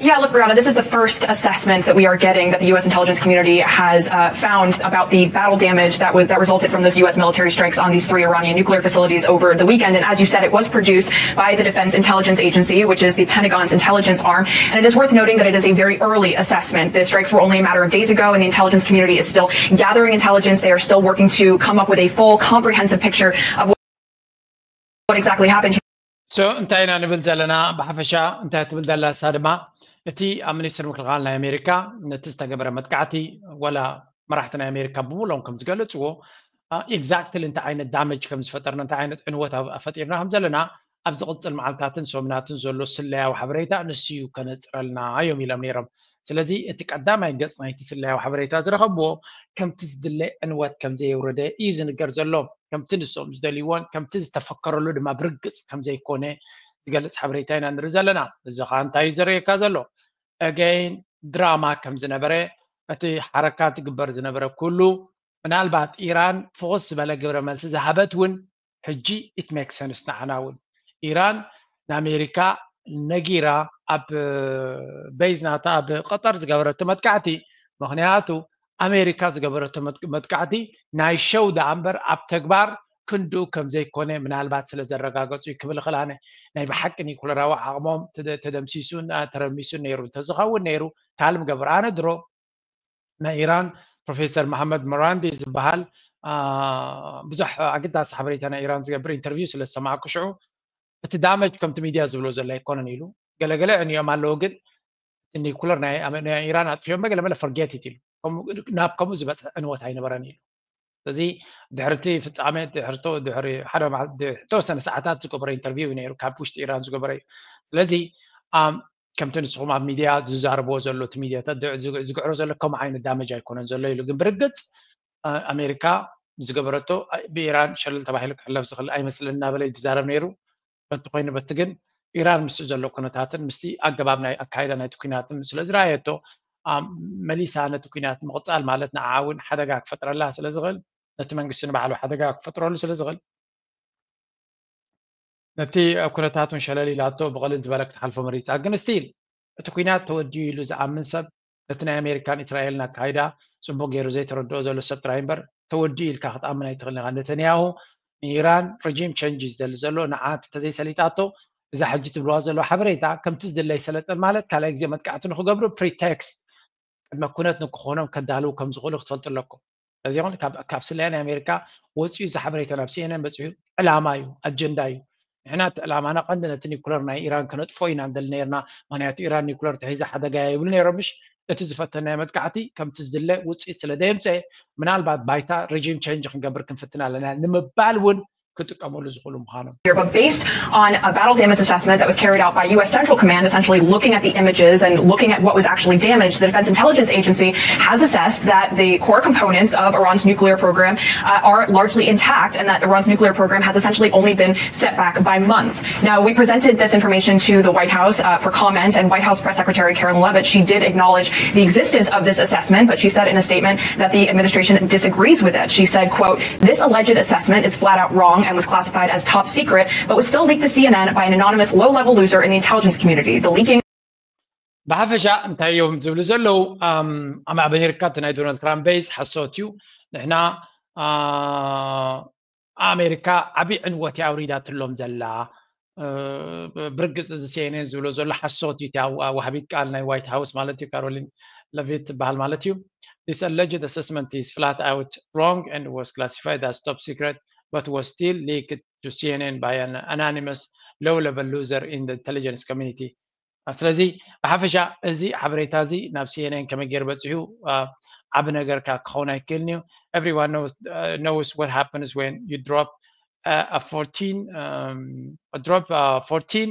Yeah, look, Brianna, this is the first assessment that we are getting that the U S intelligence community has uh, found about the battle damage that was that resulted from those U S military strikes on these three Iranian nuclear facilities over the weekend. And as you said, it was produced by the Defense Intelligence Agency, which is the Pentagon's intelligence arm. And it is worth noting that it is a very early assessment. The strikes were only a matter of days ago, and the intelligence community is still gathering intelligence. They are still working to come up with a full, comprehensive picture of what exactly happened. So እንታይ ኢና ንብል ዘለና ብሓፈሻ እንታይ ትብል ዘላ እሳ ድማ እቲ ኣብ ሚኒስትር ምክልኻል ናይ ኣሜሪካ ነቲ ዝተገበረ መጥቃዕቲ ወላ መራሕቲ ናይ ኣሜሪካ ብምሎም ከም ዝገለፅዎ ኤግዛክትሊ እንታይ ዓይነት ዳመጅ ከም ዝፈጠርና እንታይ ዓይነት ዕንወት ኣፈጢርና ከም ዘለና ኣብ ዝቕፅል መዓልታትን ሰሙናትን ዘሎ ስለያዊ ሓበሬታ ንሱ እዩ ከነፅረልና እዮም ኢሎም ነይሮም። ስለዚ እቲ ቀዳማይ ገፅ ናይቲ ስለያዊ ሓበሬታ ዝረኸብዎ ከምቲ ዝድለ ዕንወት ከም ዘየውረደ እዩ ዝንገር ዘሎ። ከምቲ ንሶም ዝደልይዎን ከምቲ ዝተፈከረሉ ድማ ብርግፅ ከም ዘይኮነ ዝገልፅ ሓበሬታ ኢና ንርኢ ዘለና። እዚ ከዓ እንታይ እዩ ዘርእየካ ዘሎ? ኣገይን ድራማ ከም ዝነበረ እቲ ሓረካ ትግበር ዝነበረ ኩሉ ምናልባት ኢራን ፍኹስ ዝበለ ግብረ መልሲ ዝሃበት እውን ሕጂ it makes sense ንዓና እውን ኢራን ንኣሜሪካ ነጊራ ኣብ ቤዝ ናታ ኣብ ቀጠር ዝገበረቶ መጥቃዕቲ ምክንያቱ ኣሜሪካ ዝገበረቶ መጥቃዕቲ ናይ ሸው ደኣ እምበር ኣብ ተግባር ክንድኡ ከም ዘይኮነ ምናልባት ስለ ዘረጋገጹ እዩ ክብል እኽእል ኣነ። ናይ ብሓቂ ኒኩለራዊ ዓቕሞም ተደምሲሱን ተረሚሱን ነይሩ እንተዝኸውን ነይሩ ካልም ገበር ኣነ ድሮ ናይ ኢራን ፕሮፌሰር መሓመድ ሞራንዲ ዝበሃል ብዙሕ ኣገዳሲ ሓበሬታ ናይ ኢራን ዝገብር ኢንተርቪው ስለ ዝሰማዕኩ ሽዑ እቲ ዳመጅ ከምቲ ሚድያ ዝብሎ ዘሎ ኣይኮነን ኢሉ ገለገለ ዕንዮም ኣለዉ ግን ኒኩለር ናይ ኢራን ኣጥፊኦም ገለመለ ፈርጌት ኢሉ ናብ ከምኡ ዝበፅሕ ዕንወት ኣይነበረን ኢሉ። ስለዚ ድሕርቲ ፍፃመ ድሕሪ ሓደ ዝተወሰነ ሰዓታት ዝገበረ ኢንተርቪው እዩ ነይሩ ካብ ውሽጢ ኢራን ዝገበረ እዩ። ስለዚ ከምቲ ንስኹም ኣብ ሚድያ ዝዛረብዎ ዘሎ እቲ ሚድያታት ዝግዕሮ ዘሎ ከምኡ ዓይነት ዳመጅ ኣይኮነን ዘሎ ኢሉ ግን ብርግፅ ኣሜሪካ ዝገበረቶ ብኢራን ሸለል ተባሂሉ ክሕለፍ ዝኽእል ኣይመስልን እናበለ እዩ ዝዛረብ ነይሩ። በቲ ኮይኑ በቲ ግን ኢራን ምስቲ ዘሎ ኩነታትን ምስቲ ኣገባብ ናይ ኣካይዳ ናይቲ ኩናትን ስለ ዝረኣየቶ መሊሳ ነቲ ኩናት ምቕፃል ማለት ንዓ እውን ሓደጋ ክፈጥረላ ስለ ዝኽእል ነቲ መንግስቲ ንባዕሉ ሓደጋ ክፈጥረሉ ስለ ዝኽእል ነቲ ኩነታት እውን ሸለል ኢላቶ ብቐልል ዝበለ ክትሓልፎ መሪፃ። ግን ስቲል እቲ ኩናት ተወዲኡ ኢሉ ዝኣምን ሰብ ነቲ ናይ ኣሜሪካን እስራኤልን ኣካይዳ ፅቡቅ ገይሩ ዘይተረድኦ ዘሎ ሰብ ጥራይ እምበር ተወዲኡ ኢልካ ክትኣምን ኣይትኽእልን ኢኻ። ነተንያሁ ንኢራን ረጂም ቸንጅ እዩ ዝደሊ ዘሎ ንዓ እንተዘይሰሊጣቶ እዛ ሕጂ ትብልዋ ዘለዋ ሓበሬታ ከምቲ ዝድለ ኣይሰለጠን ማለት ካልኣይ ግዜ መጥቃዕቲ ንክገብሩ ፕሪቴክስት ቅድመ ኩነት ንክኾኖም ከዳልው ከም ዝኽእሉ ክትፈልጡ ኣለኩም። ስለዚ ይኹን ካብ ካብ ስለያ ናይ ኣሜሪካ ወፂኡ እዚ ሓበሬታ ናብ ሲኤንኤን በፂሑ ዕላማ እዩ፣ ኣጀንዳ እዩ። ንሕና እቲ ዕላማና ቀንዲ ነቲ ኒኩለር ናይ ኢራን ከነጥፎ ኢና ንደሊ ነርና። ምክንያቱ ኢራን ኒኩለር ተሒዛ ሓደጋ እያ ይብሉ ነይሮም። ምሽ እቲ ዝፈተናዮ መጥቃዕቲ ከምቲ ዝድለ ውፅኢት ስለ ዘየምፀአ ምናልባት ባይታ ሪጂም ቸንጅ ክንገብር ክንፍትን ኣለና ንምባል እውን ክጥቀመሉ ዝኽእሉ ምዃኖም። But based on a battle damage assessment that was carried out by U S Central Command, essentially looking at the images and looking at what was actually damaged, the Defense Intelligence Agency has assessed that the core components of Iran's nuclear program uh, are largely intact and that Iran's nuclear program has essentially only been set back by months. Now, we presented this information to the White House uh, for comment, and White House Press Secretary Karoline Leavitt, she did acknowledge the existence of this assessment, but she said in a statement that the administration disagrees with it. She said, quote, "This alleged assessment is flat out wrong and was classified as top secret, but was still leaked to C N N by an anonymous low-level user in the intelligence community. The leaking" ብሓፈሻ እንታይ እዮም ዝብሉ ዘለዉ? ኣብ ኣሜሪካ እቲ ናይ ዶናልድ ትራምፕ ቤዝ ሓሶት እዩ። ንሕና ኣሜሪካ ዓብዪ ዕንወት ኣውሪዳትሎም ዘላ። ብርግፅ እዚ ሲኤንኤን ዝብሎ ዘሎ ሓሶት እዩ። ዋሃቢት ቃል ናይ ዋይት ሃውስ ማለት እዩ ካሮሊን ለቪት ትበሃል ማለት እዩ። This alleged assessment is flat out wrong and was classified as top secret but was still leaked to C N N by an anonymous low-level user in the intelligence community. ስለዚ ብሓፈሻ እዚ ሓበሬታ እዚ ናብ ሲኤንኤን ከመይ ገይሩ በፂሑ ዓቢ ነገር ክኸውን ኣይክእልን እዩ። Everyone knows, uh, knows what happens when you drop uh, a fourteen um, a drop uh, fourteen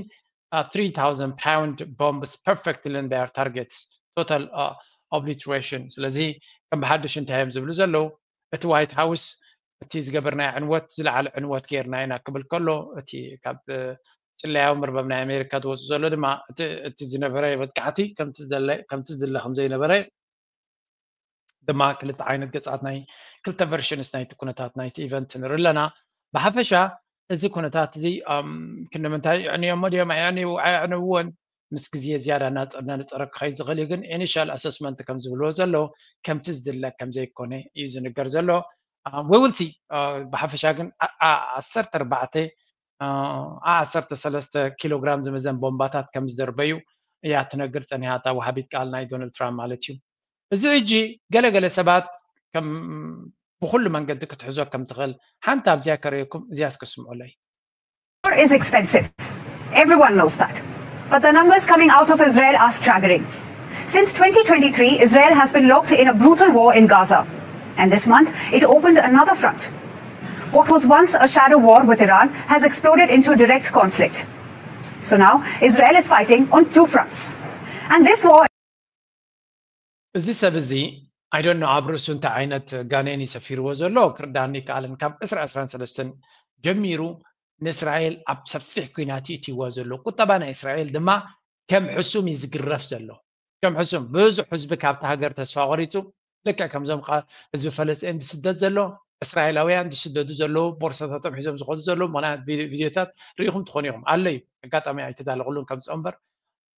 uh, three thousand pound bombs perfectly in their targets, total uh, obliteration. ስለዚ ከም ብሓድሽ እንታይ እዮም ዝብሉ ዘለዉ? እቲ ዋይት ሃውስ እቲ ዝገበርናዮ ዕንወት ዝለዓለ ዕንወት ገይርና ኢና ክብል ከሎ፣ እቲ ካብ ስለያዊ መርበብ ናይ ኣሜሪካ ዝወፅእ ዘሎ ድማ እቲ ዝነበረ መጥቃዕቲ ከምቲ ዝድለ ከም ዘይነበረ ድማ ክልተ ዓይነት ገፃት ናይ ክልተ ቨርሽንስ ናይቲ ኩነታት ናይቲ ኢቨንት ንርኢ ኣለና። ብሓፈሻ እዚ ኩነታት እዚ ክንዲ ምንታይ የዕንዮሞ ድዮም ኣየዕንይዎ ኣየዕንይዎን ምስ ግዜ ዝያዳ እናፀረ ክኸይድ ዝኽእል እዩ። ግን ኢኒሻል ኣሰስመንት ከም ዝብልዎ ዘለዉ ከምቲ ዝድለ ከም ዘይኮነ እዩ ዝንገር ዘሎ። We will see። ብሓፈሻ ግን ዓሰርተ ኣርባዕተ ዓሰርተ ሰለስተ ኪሎ ግራም ዝምዘን ቦምባታት ከም ዝደርበዩ እያ ትነግር ፀኒሓ እታ ወሃቢት ቃል ናይ ዶናልድ ትራምፕ ማለት እዩ። እዚ ሕጂ ገለገለ ሰባት ከም ብኩሉ መንገዲ ክትሕዞ ከም ትኽእል ሓንቲ ኣብዚኣ ከርእየኩም እዚኣ እስከ ስምዑለይ። War is expensive. Everyone knows that. But the numbers coming out of Israel are staggering. Since twenty twenty-three, Israel has been locked in a brutal war in Gaza. And this month, it opened another front. What was once a shadow war with Iran has exploded into direct conflict. So now, Israel is fighting on two fronts. And this war እዚ ሰብ እዚ I don't know ኣብ ርእሱ እንታይ ዓይነት ጋኔን እዩ ሰፊርዎ ዘሎ ክርዳኒ ይከኣልን። ካብ ዕስራ ዕስራን ሰለስተን ጀሚሩ ንእስራኤል ኣብ ሰፊሕ ኲናት እዩ እትይዋ ዘሎ። ቁጠባ ናይ እስራኤል ድማ ከም ሕሱም እዩ ዝግረፍ ዘሎ። ከም ሕሱም ብዙሕ ህዝቢ ካብቲ ሃገር ተስፋ ቆሪፁ ልክዕ ከምዞም ህዝቢ ፈለስጢን ዝስደድ ዘሎ እስራኤላውያን ዝስደዱ ዘለዉ ቦርሳታቶም ሒዞም ዝኸዱ ዘለዉ ምክንያት ቪድዮታት ርኢኹም ትኾኑ ኢኹም ኣሎ እዩ። ኣጋጣሚ ኣይተዳለቕሉን ከምፅኦ እምበር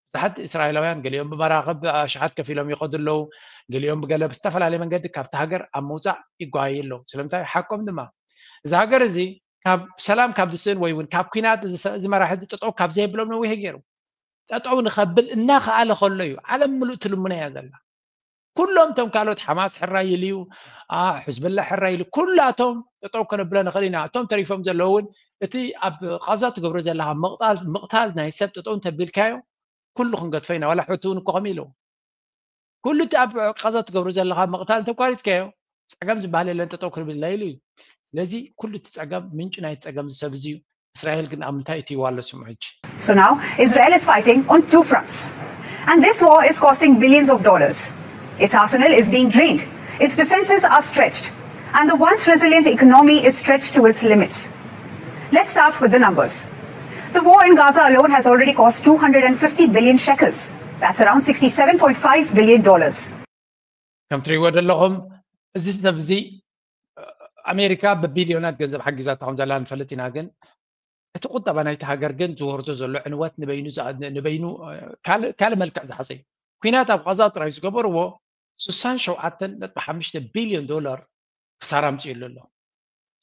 ብዙሓት እስራኤላውያን ገሊኦም ብመራኽብ ኣሽሓት ከፊሎም ይኸዱ ኣለዉ። ገሊኦም ብገለ ብዝተፈላለየ መንገዲ ካብቲ ሃገር ኣብ ምውፃእ ይጓየዩ ኣለዉ። ስለምንታይ ሓቆም ድማ እዚ ሃገር እዚ ካብ ሰላም ካብ ዝስእን ወይ እውን ካብ ኲናት እዚ መራሒ እዚ ጠጠው ካብ ዘየብሎም ነዊሕ ገይሩ። ጠጠው ንኸብል እናኸኣለ ከሎ እዩ። ዓለም ምሉእ ትልምኖ እያ ዘላ። ኩሎም እቶም ካልኦት ሓማስ ሕራይ ኢሉ እዩ፣ ሕዝብላ ሕራይ ኢሉ ኩላቶም ጠጠው ከነብሎ ንኽእል ኢና። እቶም ተሪፎም ዘለዉ እውን እቲ ኣብ ቃዛ ትገብሮ ዘለኻ ምቕታል ናይ ሰብ ጠጠው እንተቢልካዮ ኩሉ ክንገድፎ ኢና። ዋላ ሕቱ እውን እኮ ከምኡ ኢለዎ። ኩሉ እቲ ኣብ ቃዛ ትገብሮ ዘለኻ ምቕታል እንተቋሪፅካዮ ፀገም ዝበሃል የለን ጠጠው ክንብል ኢና ኢሉ እዩ። ስለዚ ኩሉ እቲ ፀገም ምንጪ ናይቲ ፀገም እዚ ሰብ እዚ እዩ። እስራኤል ግን ኣብ ምንታይ እትይዋ ኣሎ ስምዑ ሕጂ። So now, Israel is fighting on two fronts. And this war is costing billions of dollars. Its arsenal is being drained. Its defenses are stretched. And the once resilient economy is stretched to its limits. Let's start with the numbers. The war in Gaza alone has already cost two hundred and fifty billion shekels. That's around sixty-seven point five billion dollars. ከም ትሪእዎ ዘለኹም እዚ ሰብ እዚ ኣሜሪካ ብቢልዮናት ገንዘብ ሓጊዛታ ከም ዘላ ንፈልጥ ኢና። ግን እቲ ቁጠባ ናይቲ ሃገር ግን ዝወርዶ ዘሎ ዕንወት ንበይኑ ንበይኑ ካልእ መልክዕ ዝሓዘ እዩ። ኲናት ኣብ ቃዛ ጥራይ ዝገበርዎ ስሳን ሸውዓተን ነጥቢ ሓሙሽተ ቢልዮን ዶላር ክሳራ ኣምፅኡ ኣሎ።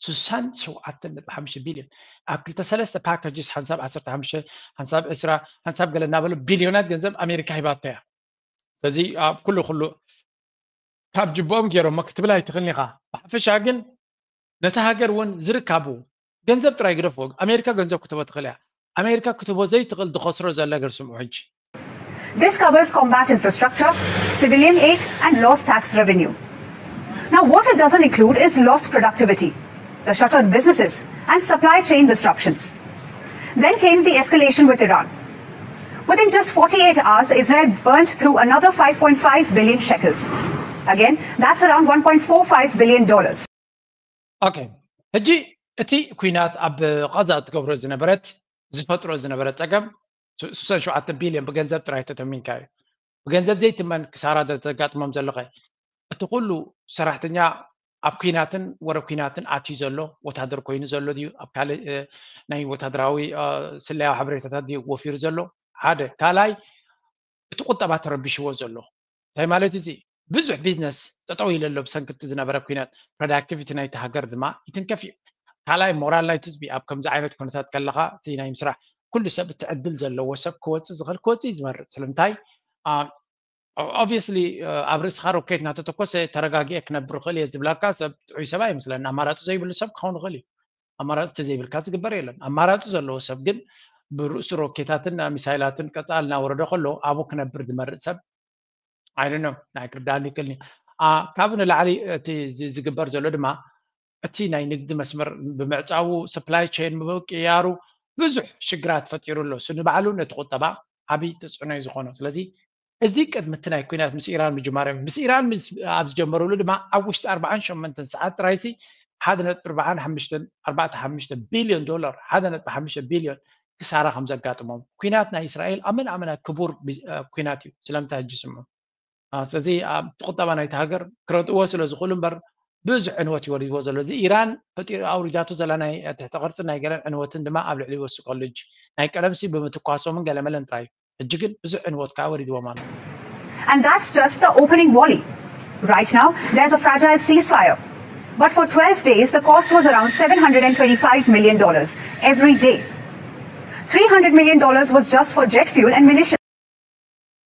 ስሳን ሸውዓተን ነጥቢ ሓሙሽተ ቢልዮን ኣብ ክልተ ሰለስተ ፓኬጅስ ሓንሳብ ዓሰርተ ሓሙሽተ ሓንሳብ ዕስራ ሓንሳብ ገለ እናበሉ ቢልዮናት ገንዘብ ኣሜሪካ ሂባቶ እያ። ስለዚ ኣብ ኩሉ ኩሉ ካብ ጅብኦም ገይሮሞ ክትብል ኣይትኽእልን ኢኻ። ብሓፈሻ ግን ነቲ ሃገር እውን ዝርካቡ ገንዘብ ጥራይ ግደፎ። ኣሜሪካ ገንዘብ ክትህቦ ትኽእል እያ። ኣሜሪካ ክትህቦ ዘይትኽእል ዝኸስሮ ዘሎ ነገር ስምዑ ሕጂ። This covers combat infrastructure, civilian aid, and lost tax revenue. Now, what it doesn't include is lost productivity, the shuttered businesses, and supply chain disruptions. Then came the escalation with Iran. Within just forty-eight hours, Israel burnt through another five point five billion shekels. Again, that's around one point four five billion dollars. ኦኬ፣ ሕጂ እቲ ኩናት ኣብ ቓዛ እትገብሮ ዝነበረት ዝፈጥሮ ዝነበረት ፀገም ስሳን ሸውዓተ ቢልዮን ብገንዘብ ጥራይ ተተሚንካ እዩ። ብገንዘብ ዘይትመን ክሳራ ዘጋጥሞም ዘለኸ እቲ ኩሉ ሰራሕተኛ ኣብ ኩናትን ወረ ኩናትን ኣትዩ ዘሎ ወታደር ኮይኑ ዘሎ ድዩ ኣብ ካልእ ናይ ወታደራዊ ስለያዊ ሓበሬታታት ድዩ ወፊሩ ዘሎ? ሓደ ካልኣይ እቲ ቁጠባ ተረቢሽዎ ዘሎ እንታይ ማለት እዚ ብዙሕ ቢዝነስ ጠጠው ኢለ ኣሎ ብሰንኪ ዝነበረ ኩናት productivity ናይቲ ሃገር ድማ ይትንከፍ እዩ። ካልኣይ ሞራል ናይቲ ህዝቢ ኣብ ከምዚ ዓይነት ኩነታት ከለካ እቲ ናይ ምስራሕ ኩሉ ሰብ እቲ ዕድል ዘለዎ ሰብ ክወፅእ ዝኽእል ክወፅእ እዩ ዝመርፅ ስለምንታይ obviously ኣብ ርእስኻ ሮኬት እናተተኮሰ ተረጋጊኤ ክነብር ይኽእል እየ ዝብላካ ሰብ ጥዑይ ሰብ ኣይመስለኒ ኣማራፂ ዘይብሉ ሰብ ክኸውን ይኽእል እዩ ኣማራፂ ተዘይብልካ ዝግበር የለን ኣማራፂ ዘለዎ ሰብ ግን ብርእሱ ሮኬታትን ሚሳይላትን ቀፃል እናወረደ ከሎ ኣብኡ ክነብር ዝመርፅ ሰብ I don't know ናይ ክርዳኣኒ ይክእልኒ ካብ ንላዕሊ እቲ ዝግበር ዘሎ ድማ እቲ ናይ ንግዲ መስመር ብምዕፃዉ supply chain ብምቅያሩ ብዙሕ ሽግራት ፈጢሩ ኣሎ እሱ ንባዕሉ ነቲ ቁጠባ ዓብይ ተፅዕኖ እዩ ዝኾኖ ስለዚ እዚ ቅድሚ እቲ ናይ ኩናት ምስ ኢራን ምጅማሮም ምስ ኢራን ኣብ ዝጀመርሉ ድማ ኣብ ውሽጢ ኣርባዓን ሸሞንተን ሰዓት ጥራይሲ ሓደ ነጥቢ ኣርባዓን ሓሙሽተን ኣርባዕተ ሓሙሽተ ቢልዮን ዶላር ሓደ ነጥቢ ሓሙሽተ ቢልዮን ክሳራ ከም ዘጋጥሞም ኩናት ናይ እስራኤል ኣመን ኣመና ክቡር ኩናት እዩ ስለምንታይ ሕጂ ስምዑ ስለዚ ኣብ ቁጠባ ናይቲ ሃገር ክረድእዎ ስለ ዝኽእሉ እምበር ብዙሕ ዕንወት ይወርድዎ ዘሎ እዚ ኢራን ፈጢሩ ኣውሪዳቶ ዘላ ናይ ትሕተ ቅርፂ ናይ ገለን ዕንወትን ድማ ኣብ ልዕሊ ወስኮልጅ ናይ ቀደምሲ ብምትኳሶምን ገለመለን ጥራይ ሕጂ ግን ብዙሕ ዕንወት ከዓ ወሪድዎም ኣሎ And that's just the opening volley. Right now, there's a fragile ceasefire. But for twelve days, the cost was around seven hundred and twenty-five million dollars every day. Three hundred million dollars was just for jet fuel and munitions.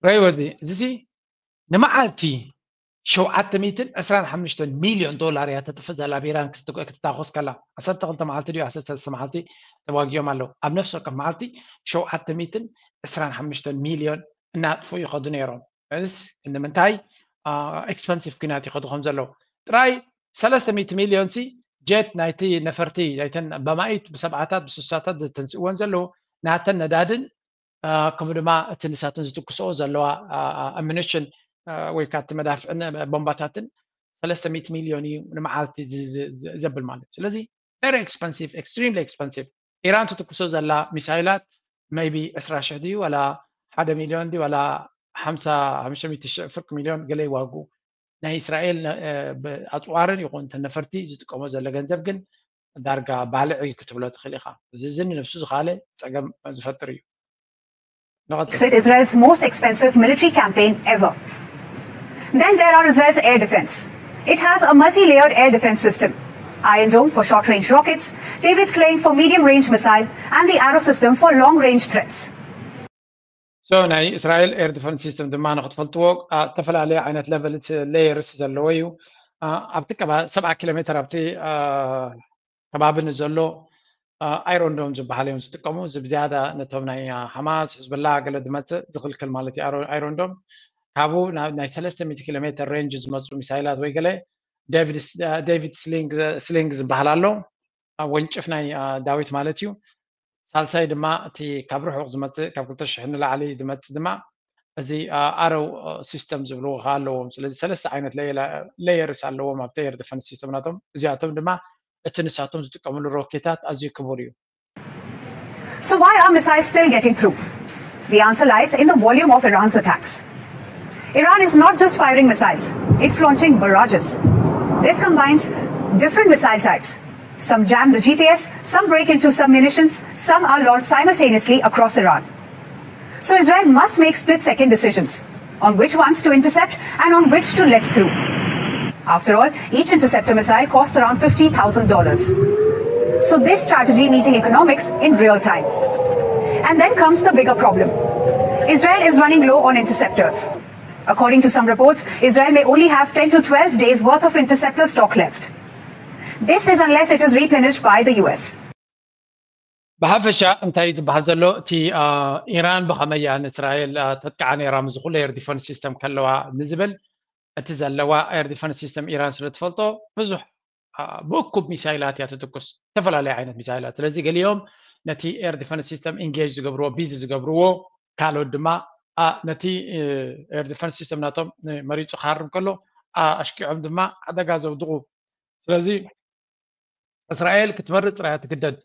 ረይወዚ እዚ ንመዓልቲ ሸውዓተ ሚእትን ዕስራን ሓሙሽተን ሚልዮን ዶላር እያ ተጥፍእ ዘላ ብኢራን ክትታኮስ ከላ ዓሰርተ ክልተ መዓልቲ ድዩ ዓሰርተ ሰለስተ መዓልቲ ተዋጊኦም ኣለዉ ኣብ ነፍሲ ወከፍ መዓልቲ ሸውዓተ ሚእትን ዕስራን ሓሙሽተን ሚልዮን እናጥፉ ይኸዱ ነይሮም እስ ንምንታይ ኤክስፐንሲቭ ኩናት ይኸዱ ከም ዘለዉ ጥራይ ሰለስተ ሚእቲ ሚልዮን ሲ ጀት ናይቲ ነፈርቲ ናይተን በማኢት ብሰብዓታት ብስሳታት ዝተንስእወን ዘለዉ ናተን ነዳድን ከምኡ ድማ እቲ ንሳተን ዝትኩስኦ ዘለዋ ኣሚኒሽን ወይ ከዓ እቲ መዳፍዕን ቦምባታትን ሰለስተ ሚእቲ ሚልዮን እዩ ንመዓልቲ ዘብል ማለት እዩ ስለዚ very expensive extremely expensive ኢራን ትትኩሶ ዘላ ሚሳይላት maybe ዕስራ ሽሕ ድዩ ዋላ ሓደ ሚልዮን ድዩ ዋላ ሓምሳ ሓሙሽተ ሚእቲ ሽሕ ፍርቂ ሚልዮን ገለ ይዋጉ ናይ እስራኤል ኣፅዋርን ይኹን ነፈርቲ ዝጥቀሞ ዘሎ ገንዘብ ግን ዳርጋ ባልዕ እዩ ክትብሎ ትኽእል ኢኻ እዚ እዚ ንነብሱ ዝኻለ ፀገም ዝፈጥር እዩ Exit Israel's most expensive military campaign ever. Then there are Israel's air defense. It has a multi layered air defense system Iron Dome for short range rockets, David Sling for medium range missile, and the Arrow system for long range threats. So ናይ እስራኤል air defense system ድማ ንክትፈልጥዎ ዝተፈላለየ ዓይነት level layers ዘለዎ እዩ ኣብቲ ቀባ ሰብዓ ኪሎ ሜትር ኣብቲ ከባቢ ንዘሎ ኣይሮንዶም ዝበሃል እዮም ዝጥቀሙ እዚ ብዝያዳ ነቶም ናይ ሓማስ ሕዝብላ ገለ ዝመፅእ ዝኽልክል ማለት እዩ ኣይሮንዶም ካብኡ ናይ ሰለስተ ሚእቲ ኪሎ ሜትር ሬንጅ ዝመፁ ሚሳይላት ወይ ገለ ዴቪድ ስሊንግ ዝበሃል ኣሎ ወንጭፍ ናይ ዳዊት ማለት እዩ ሳልሳይ ድማ እቲ ካብ ርሑቕ ዝመፅእ ካብ ክልተ ሽሕ ንላዕሊ ዝመፅእ ድማ እዚ ኣረው ሲስተም ዝብልዎ ከዓ ኣለዎም ስለዚ ሰለስተ ዓይነት ሌየርስ ኣለዎም ኣብቲ ኤር ዲፈንስ ሲስተም ናቶም እዚኣቶም ድማ እቲ ንሳቶም ዝጥቀምሉ ሮኬታት ኣዝዩ ክቡር እዩ So why are missiles still getting through? The answer lies in the volume of Iran's attacks. Iran is not just firing missiles, it's launching barrages. This combines different missile types. Some jam the G P S, some break into some munitions, some are launched simultaneously across Iran. So Israel must make split second decisions on which ones to intercept and on which to let through. After all, each interceptor missile costs around fifty thousand dollars. So this strategy meeting economics in real time. And then comes the bigger problem. Israel is running low on interceptors. According to some reports, Israel may only have ten to twelve days worth of interceptor stock left. This is unless it is replenished by the U S. ብሓፈሻ እንታይ ዝበሃል ዘሎ እቲ ኢራን ብኸመይ እያ ንእስራኤል ተጥቃዓ ነይራ ምስ ኩሉ ኤር ዲፈንስ ሲስተም ከለዋ ንዝብል እቲ ዘለዋ ኤር ዲፈንስ ሲስተም ኢራን ስለ ትፈልጦ ብዙሕ ብእኩብ ሚሳይላት እያ ትትኩስ፣ ዝተፈላለዩ ዓይነት ሚሳይላት። ስለዚ ገሊኦም ነቲ ኤር ዲፈንስ ሲስተም ኢንጌጅ ዝገብርዎ፣ ቢዚ ዝገብርዎ፣ ካልኦት ድማ ነቲ ኤር ዲፈንስ ሲስተም ናቶም መሪፁ ክሃርም ከሎ ኣሽኪዖም ድማ ሓደጋ ዘውድቑ። ስለዚ እስራኤል ክትመርፅ ጥራያ ትግደድ።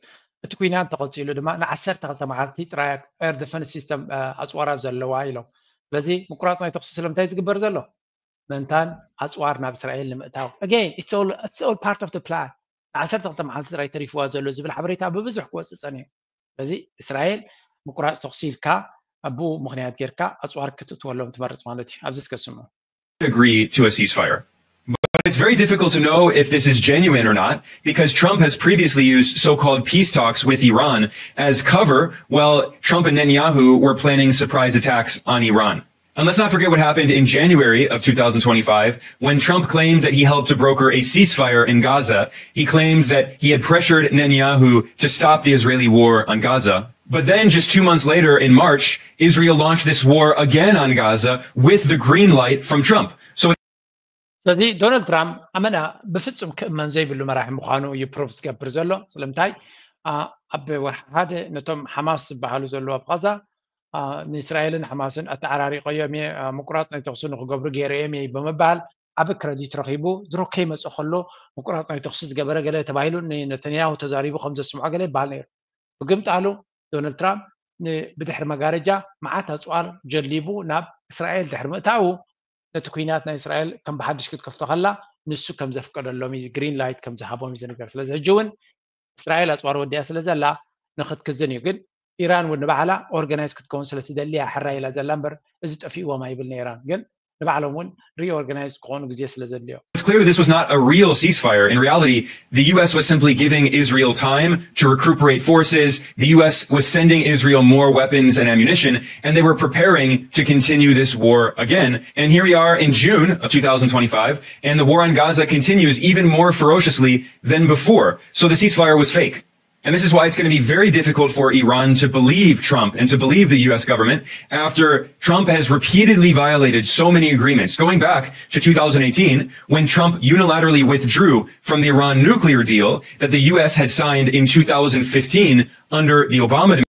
እቲ ኩናት ተቐፂሉ ድማ ንዓሰርተ ክልተ መዓልቲ ጥራያ ኤር ዲፈንስ ሲስተም ኣፅዋራት ዘለዋ ኢሎም። ስለዚ ምቁራፅ ናይ ተኩሲ ስለምንታይ ዝግበር ዘሎ? ምእንታን ኣፅዋር ናብ እስራኤል ንምእታው። Again, it's all, it's all part of the plan። ንዓሰርተ ክልተ መዓልቲ ጥራይ ተሪፍዋ ዘሎ ዝብል ሓበሬታ ብብዙሕ ክወፅእ ፀኒሑ። ስለዚ እስራኤል ምቁራፅ ተኩሲ ኢልካ ኣብኡ ምክንያት ጌርካ ኣፅዋር ክትእትወሎም ትመርፅ ማለት እዩ። ኣብዚ እስከ ስምዑ። agree to a ceasefire. But it's very difficult to know if this is genuine or not because Trump has previously used so called peace talks with Iran as cover while Trump and Netanyahu were planning surprise attacks on Iran. And let's not forget what happened in January of two thousand twenty-five when Trump claimed that he helped to broker a ceasefire in Gaza. He claimed that he had pressured Netanyahu to stop the Israeli war on Gaza. But then, just two months later, in March, Israel launched this war again on Gaza with the green light from Trump. So ስለዚ ዶናልድ ትራምፕ ኣመና ብፍጹም ክእመን ዘይብሉ መራሒ ምዃኑ እዩ ፕሩፍ ዝገብር ዘሎ። ስለምንታይ ኣብ ወርሒ ሓደ ነቶም ሓማስ ዝበሃሉ ዘለዉ ኣብ ቓዛ ንእስራኤልን ሓማስን ኣተዓራሪቆዮም እየ፣ ምቁራፅ ናይ ተኩሲ ንክገብሩ ገይረዮም እየ ብምባል ዓብ ክረዲት ረኪቡ ድሮ ከይመፀ ከሎ ምቁራፅ ናይ ተኩሲ ዝገበረ ገለ ተባሂሉ ንነተንያሁ ተዛሪቡ ከም ዘስምዖ ገለ ይበሃል ነይሩ። ብግምጣሉ ዶናልድ ትራምፕ ብድሕሪ መጋረጃ መዓት ኣፅዋር ጀሊቡ ናብ እስራኤል ድሕሪ ምእታዉ ነቲ ኩናት ናይ እስራኤል ከም ብሓድሽ ክትከፍቶ ከላ ንሱ ከም ዘፍቀደሎም እዩ፣ ግሪን ላይት ከም ዝሃቦም እዩ ዝንገር። ስለዚ ሕጂ እውን እስራኤል ኣፅዋር ወዲያ ስለ ዘላ ንክትክዝን እዩ። ግን ኢራን እውን ንባዕላ ኦርጋናይዝ ክትከውን ስለ ትደሊ እያ ሕራይ ኢላ ዘላ እምበር እዚ ጠፊእዎም ኣይብልን። ኢራን ግን ንባዕሎም እውን ሪኦርጋናይዝ ክኾኑ ግዜ ስለ ዘድልዮ። It's clear that this was not a real ceasefire. In reality, the U S was simply giving Israel time to recuperate forces. The U S was sending Israel more weapons and ammunition, and they were preparing to continue this war again. And here we are in June of two thousand twenty-five, and the war on Gaza continues even more ferociously than before. So the ceasefire was fake. And this is why it's going to be very difficult for Iran to believe Trump and to believe the U S government after Trump has repeatedly violated so many agreements, going back to two thousand eighteen, when Trump unilaterally withdrew from the Iran nuclear deal that the U S had signed in two thousand fifteen under the Obama administration.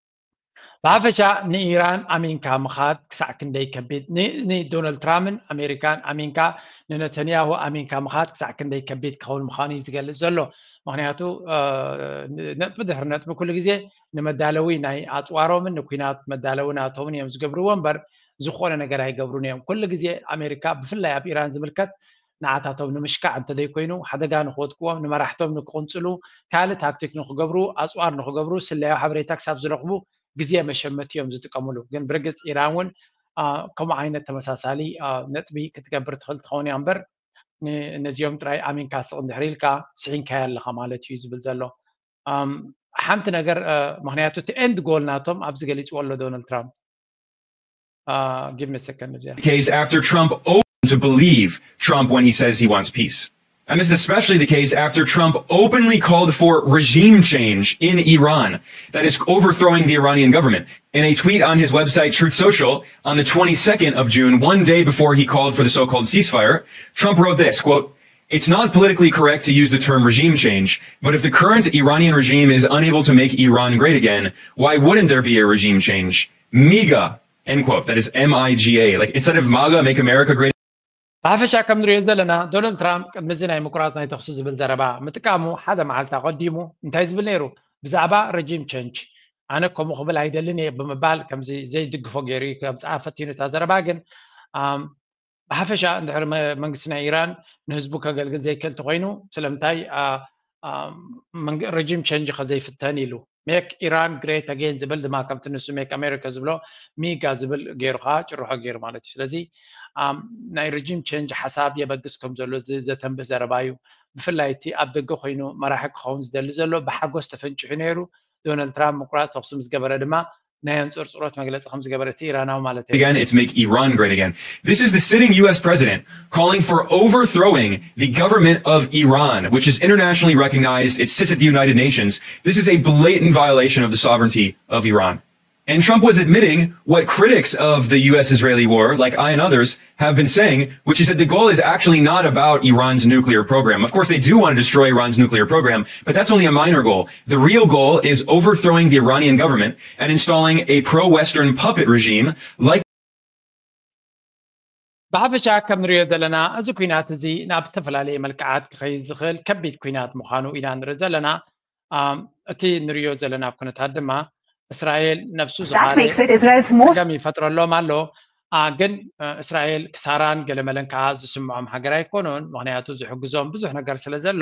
ብሓፈሻ ንኢራን ኣሚንካ ምኻድ ክሳዕ ክንደይ ከቢድ፣ ንዶናልድ ትራምፕን ኣሜሪካን ኣሚንካ ንነተንያሁ ኣሚንካ ምኻድ ክሳዕ ክንደይ ከቢድ ክኸውን ምዃኑ እዩ ዝገልጽ ዘሎ። ምክንያቱ ነጥቢ ድሕሪ ነጥቢ ኩሉ ግዜ ንመዳለዊ ናይ ኣፅዋሮምን ንኩናት መዳለዊ ናቶምን እዮም ዝገብርዎ እምበር ዝኾነ ነገር ኣይገብሩን እዮም። ኩሉ ግዜ ኣሜሪካ ብፍላይ ኣብ ኢራን ዝምልከት ንዓታቶም ንምሽካዕ እንተዘይኮይኑ ሓደጋ ንክወድቅዎም ንመራሕቶም ንክቕንፅሉ ካልእ ታክቲክ ንክገብሩ ኣፅዋር ንክገብሩ ስለያዊ ሓበሬታ ክሳብ ዝረኽቡ ግዜ መሸመቲ እዮም ዝጥቀምሉ። ግን ብርግፅ ኢራን እውን ከምኡ ዓይነት ተመሳሳሊ ነጥቢ ክትገብር ትኽእል ትኸውን እያ እምበር ነዚኦም ጥራይ ኣሚንካ ስቕ እንድሕር ኢልካ ስሒንካዮ ኣለኻ ማለት እዩ ዝብል ዘሎ። ሓንቲ ነገር ምክንያቱ እቲ ኤንድ ጎል ናቶም ኣብዚ ገሊፅዎ ኣሎ ዶናልድ ትራምፕ። Give me a second. Case after Trump opened to believe Trump when he says he wants peace. And this is especially the case after Trump openly called for regime change in Iran, that is overthrowing the Iranian government. In a tweet on his website, Truth Social, on the twenty-second of June, one day before he called for the so-called ceasefire, Trump wrote this, quote, "It's not politically correct to use the term regime change, but if the current Iranian regime is unable to make Iran great again, why wouldn't there be a regime change? MIGA," end quote. That is M I G A. Like, instead of MAGA, make America great. ብሓፈሻ ከም ንሪኦ ዘለና ዶናልድ ትራምፕ ቅድሚ እዚ ናይ ምቁራፅ ናይ ተኩሲ ዝብል ዘረባ ምጥቃሙ ሓደ መዓልቲ ኣቐዲሙ እንታይ ዝብል ነይሩ? ብዛዕባ ረጂም ቸንጅ ኣነ ከምኡ ክብል ኣይደልን እየ ብምባል ከምዚ ዘይድግፎ ገይሩ እዩ ከምፅኣ ፈቲኑ እታ ዘረባ። ግን ብሓፈሻ እንድሕር መንግስቲ ናይ ኢራን ንህዝቡ ከገልግል ዘይክእል ተኮይኑ ስለምንታይ ረጂም ቸንጅ ከዘይፍተን ኢሉ make Iran great again ዝብል ድማ ከምቲ ንሱ make America ዝብሎ ሚጋ ዝብል ገይሩ ከዓ ጭርሖ ገይሩ ማለት እዩ። ስለዚ ናይ regime change ሓሳብ የበግስ ከም ዘሎ ዘተንብህ ዘረባ እዩ። ብፍላይ እቲ ኣብ ደገ ኮይኑ መራሒ ክኸውን ዝደሊ ዘሎ ብሓጎስ ተፈንጭሑ ነይሩ። ዶናልድ ትራምፕ ምቁራፅ ተኩሲ ምስ ገበረ ድማ ናይ ኣንፅርፅሮት መግለፂ ከም ዝገበረ እቲ ኢራናዊ ማለት እዩ። Again, it's make Iran great again. This is the sitting U S president calling for overthrowing the government of Iran, which is internationally recognized. It sits at the United Nations. This is a blatant violation of the sovereignty of Iran. And Trump was admitting what critics of the U S Israeli war, like I and others, have been saying, which is that the goal is actually not about Iran's nuclear program. Of course, they do want to destroy Iran's nuclear program, but that's only a minor goal. The real goal is overthrowing the Iranian government and installing a pro Western puppet regime like ብሓፈሻ ከም ንሪኦ ዘለና እዚ ኩናት እዚ ናብ ዝተፈላለየ መልክዓት ክኸይድ ዝኽእል ከቢድ ኩናት ምዃኑ ኢና ንርኢ ዘለና። እቲ ንሪኦ ዘለና ኩነታት ድማ እስራኤል ነብሱ ዝኻለ That makes it Israel's most ገም ይፈጥረሎም ኣሎ። ግን እስራኤል ክሳራን ገለመለን ከዓ ዝስምዖም ሃገር ኣይኮኑን። ምክንያቱ ዝሕግዞም ብዙሕ ነገር ስለ ዘሎ፣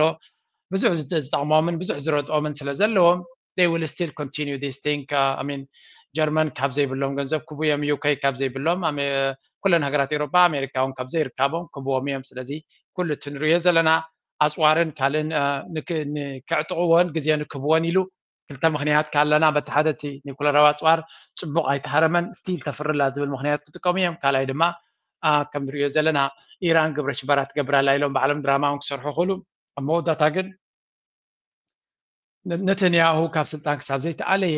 ብዙሕ ዝጠቅሞምን ብዙሕ ዝረድኦምን ስለ ዘለዎም they will still continue this thing. I mean ጀርመን ካብ ዘይብሎም ገንዘብ ክቡ እዮም፣ ዩ ኬ ካብ ዘይብሎም፣ ኩለን ሃገራት ኤውሮጳ ኣሜሪካ እውን ካብ ዘይርካቦም ክብዎም እዮም። ስለዚ ኩሉ እቲ ንሪኦ ዘለና ኣፅዋርን ካልእን ክዕጥቕዎን ግዜ ንክብዎን ኢሉ ክልተ ምክንያት ካለና፣ በቲ ሓደ እቲ ኒኩለራዊ ኣፅዋር ፅቡቕ ኣይተሃረመን፣ ስቲል ተፍርላ ዝብል ምክንያት ክጥቀሙ እዮም። ካልኣይ ድማ ከም ንሪኦ ዘለና ኢራን ግብረ ሽበራ ትገብር ኣላ ኢሎም ባዕሎም ድራማ እውን ክሰርሑ ክእሉ። ኣብ መወዳእታ ግን ነተንያሁ ካብ ስልጣን ክሳብ ዘይተኣለየ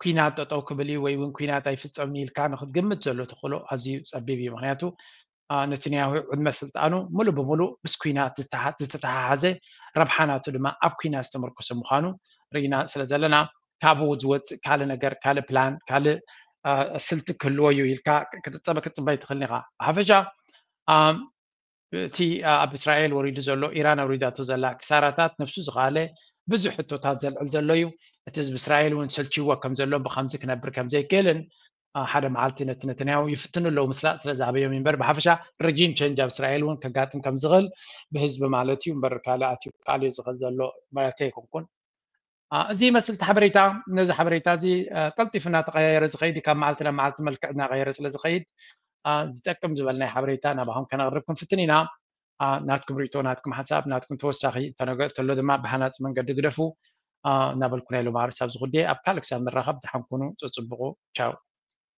ኩናት ጠጠው ክብል እዩ ወይ እውን ኩናት ኣይፍፀምን ኢልካ ንክትግምት ዘሎ ተኽእሎ ኣዝዩ ፀቢብ እዩ። ምክንያቱ ነተንያሁ ዕድመ ስልጣኑ ሙሉእ ብሙሉእ ምስ ኩናት ዝተተሓሓዘ፣ ረብሓ ናቱ ድማ ኣብ ኩናት ዝተመርኮሰ ምዃኑ ርኢና ስለ ዘለና ካብኡ ዝወፅእ ካልእ ነገር፣ ካልእ ፕላን፣ ካልእ ስልቲ ክህልዎ እዩ ኢልካ ክትፀበ ክትፅበ ኣይትኽእልን ኢኻ። ብሓፈሻ እቲ ኣብ እስራኤል ወሪዱ ዘሎ፣ ኢራን ኣውሪዳቶ ዘላ ክሳራታት ነብሱ ዝኸኣለ ብዙሕ ሕቶታት ዘልዕል ዘሎ እዩ። እቲ ህዝቢ እስራኤል እውን ሰልችዎ ከም ዘሎ፣ ብከምዚ ክነብር ከም ዘይክእልን ሓደ መዓልቲ ነቲ ነተንያሁ ይፍትኑ ኣለዉ ምስላጥ ስለ ዝኣበዮም እምበር ብሓፈሻ regime change ኣብ እስራኤል እውን ከጋጥም ከም ዝኽእል ብህዝቢ ማለት እዩ እምበር ካልእ ኣትዩ ክቃልዮ ዝኽእል ዘሎ ማለት ኣይኮንኩን። እዚ ይመስል እቲ ሓበሬታ። ነዚ ሓበሬታ እዚ ቀልጢፉ እናተቐያየረ ዝኸይድ እዩ። ካብ መዓልቲ ናብ መዓልቲ መልክዕ እናቐየረ ስለ ዝኸይድ ዝጠቅም ዝበልናይ ሓበሬታ ናባኹም ከነቕርብ ክንፍትን ኢና። ናትኩም ርእቶ፣ ናትኩም ሓሳብ፣ ናትኩም ተወሳኺ እንተነገር ተሎ ድማ ብሃናፂ መንገዲ ግደፉ እናበልኩ ናይ ሎማዕሪ ሳብ ዝኹድየ ኣብ ካልእ ክሳብ ንራኸብ ደሓን ኩኑ። ፀፅብቑ። ቻው።